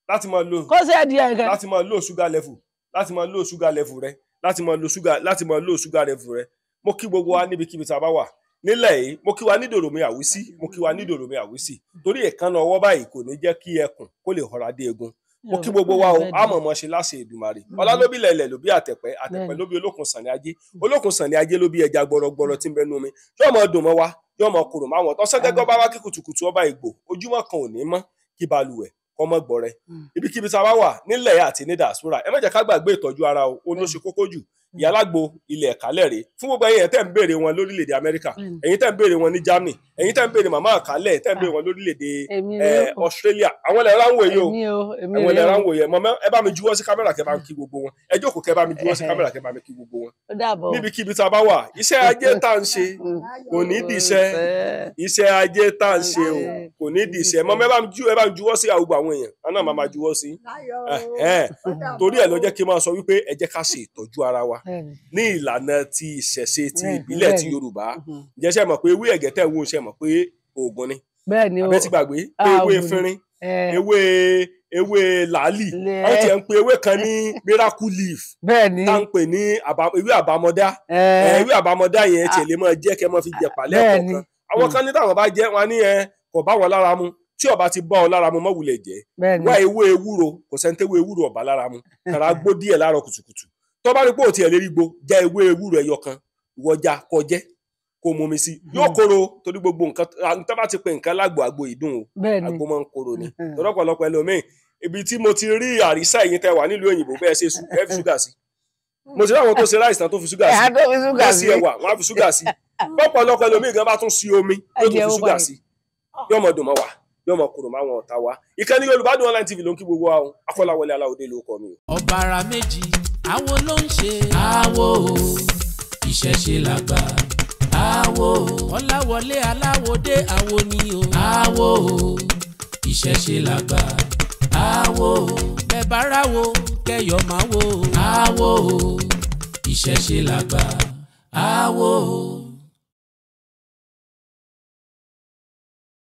Láti máa lo Kó sẹ́ẹ̀dì ẹ̀ kẹ́. Láti máa lo sugar level, láti máa lo sugar level rẹ, láti máa lo sugar, láti máa lo sugar level rẹ. Mo kí gbogbo wa níbikíbi tá a bá wà nílẹ̀ yìí. Mo kí wa ní dòròmí àwísí, mo kí wa ní dòròmí àwísí, torí èékánná ọwọ́ báyìí kò ní jẹ́ kí ẹkùn kó lè họra dé egun. Mo kí gbogbo wa o, a mọ̀ ṣe láṣẹ Èdùmàrè. Ọlá ló bí ilẹ̀, ló bí àtẹ̀pẹ́, àtẹ̀pẹ́ ló bí olókun sànni ajé, olókun sànni ajé ló bí ẹja gbọrọgbọrọ tí ń bẹnu omi. Yóò mọ dùn mọ́ wa, yóò mọ kúrò máwọn tọ́sẹ́ gẹ́gẹ́ bá wá kí kùtùkùtù ọba ìgbò ojúmọ́ kan ò ní mọ́ kí balùwẹ̀ kọ́ mọ́ gbọ́rẹ́. Ibikíbi tá a bá wà nílẹ̀ àti ní diaspora, ẹ má jẹ́ ká gbàgbé ìtọ́jú ara o, ó ló ṣe kókó jù. Ìyálágbo ilẹ̀ ẹ̀kálẹ̀ rèé fún gbogbo ẹ̀yin tẹ́ ń béèrè wọn lórílẹ̀‐èdè Amẹ́ríkà, ẹ̀yin tẹ́ ń béèrè wọn ní Germany, ẹ̀yin tẹ́ ń béèrè màmá àkálẹ̀, tẹ́ ń béèrè wọn lórílẹ̀‐èdè Australia. Àwọn ilẹ̀ ráńwò yìí o, àwọn ilẹ̀ ráńwò yìí. Mọ̀mọ́, ẹ bá mi juwọ́ sí kámẹ́rà kẹ́ bá ń kí gbogbo wọn. Ẹ jókòó kẹ́ bá mi juwọ́ sí kámẹ́rà kẹ́ bá mi kí gbogbo wọn. Níbikíbi tá a bá wà, iṣẹ́ ajé tá à ń ṣe kò ní dìṣẹ́, iṣẹ́ ajé tá à ń ṣe o kò ní dìṣẹ́. Mọ̀mọ́, ẹ bá mi juwọ́ sí àwùgbọ àwọn èèyàn, àná màá máa juwọ́ sí. Torí ẹ̀ ló jẹ́ kí n máa sọ wípé ẹ jẹ́ ká ṣe ìtọ́jú ara wa ní ìlànà ti ìṣẹ̀ṣe ti ìbílẹ̀ ti Yorùbá. Ǹjẹ́ ṣe mọ̀ pé ewé ẹ̀gẹ́ tẹ̀ wò, ṣe mọ̀ pé oògùn ni? Àbẹ́ ti gbàgbé pé ewé efinrin, ewé làálì, wọ́n ti ẹ̀ ń pe ewé kan ní miracle leaf, tá ń pè ní ewé àbámọ́dá. Ewé àbámọ́dá yẹn tiẹ̀ lè máa jẹ́ kẹ́ máa fi jẹ pàlẹ́ kọ̀ọ̀kan. Àwọn kan ní táwọn bá jẹ́ wọn ní ẹ kò bá wọn lára mu. Tí ó bá ti bá ọ lára mu, má wulẹ̀ jẹ. Wá ewé ewúro, kò sẹ́ni tẹ́wé ewúro ọ̀bá lára mu, kàrà gbó díẹ̀ láàárọ̀ kùtùkùtù. Tó bá rí pé òtí ẹ̀ lérí gbó, já ewé ewúro ẹyọ kan, ìwọ já kó jẹ, kó momi sí, yóò kóró. Torí gbogbo nǹkan tó bá ti pe nǹkan lágbo, àgbo ìdùn o, àgbo máa ń kóró ni. Torí ọ̀pọ̀lọpọ̀ ẹlòmíì, ibi tí mo ti rí àrísà ẹ̀yin tẹ́ wà nílùú òyìnbó bẹ́ẹ̀ ṣe ẹ fi ṣúgà sí. Mo ti rí àwọn tó ṣe ráìsì tán tó fi ṣúgà sí, wọ́n sí ẹ̀wà wọ́n á fi ṣúgà sí. Ọ̀pọ̀lọpọ̀ ẹlòmíì gan bá tún sí omi yóò tún fi ṣúgà sí. Yóò mọ dùn mọ́ wa, yóò mọ kúrò máwọn ọ̀tá wa. Ìkànnì Yorùbá Dùn Online TV ló ń kí gbogbo wa o. Akọ́láwọlé Aláwọ̀dé ló kọ mi o. Ọ̀bàrà méjì àwo ló ń ṣe. Àwo ìṣẹ̀ṣe làgbà. Àwo Kọ́láwọlé Aláwọ̀dé àwo ni o. Àwo ìṣẹ̀ṣe làgbà. Àwo bẹ́ẹ̀ bá ráwo kẹyọ̀ máa wo. Àwo ìṣẹ̀ṣe làgbà.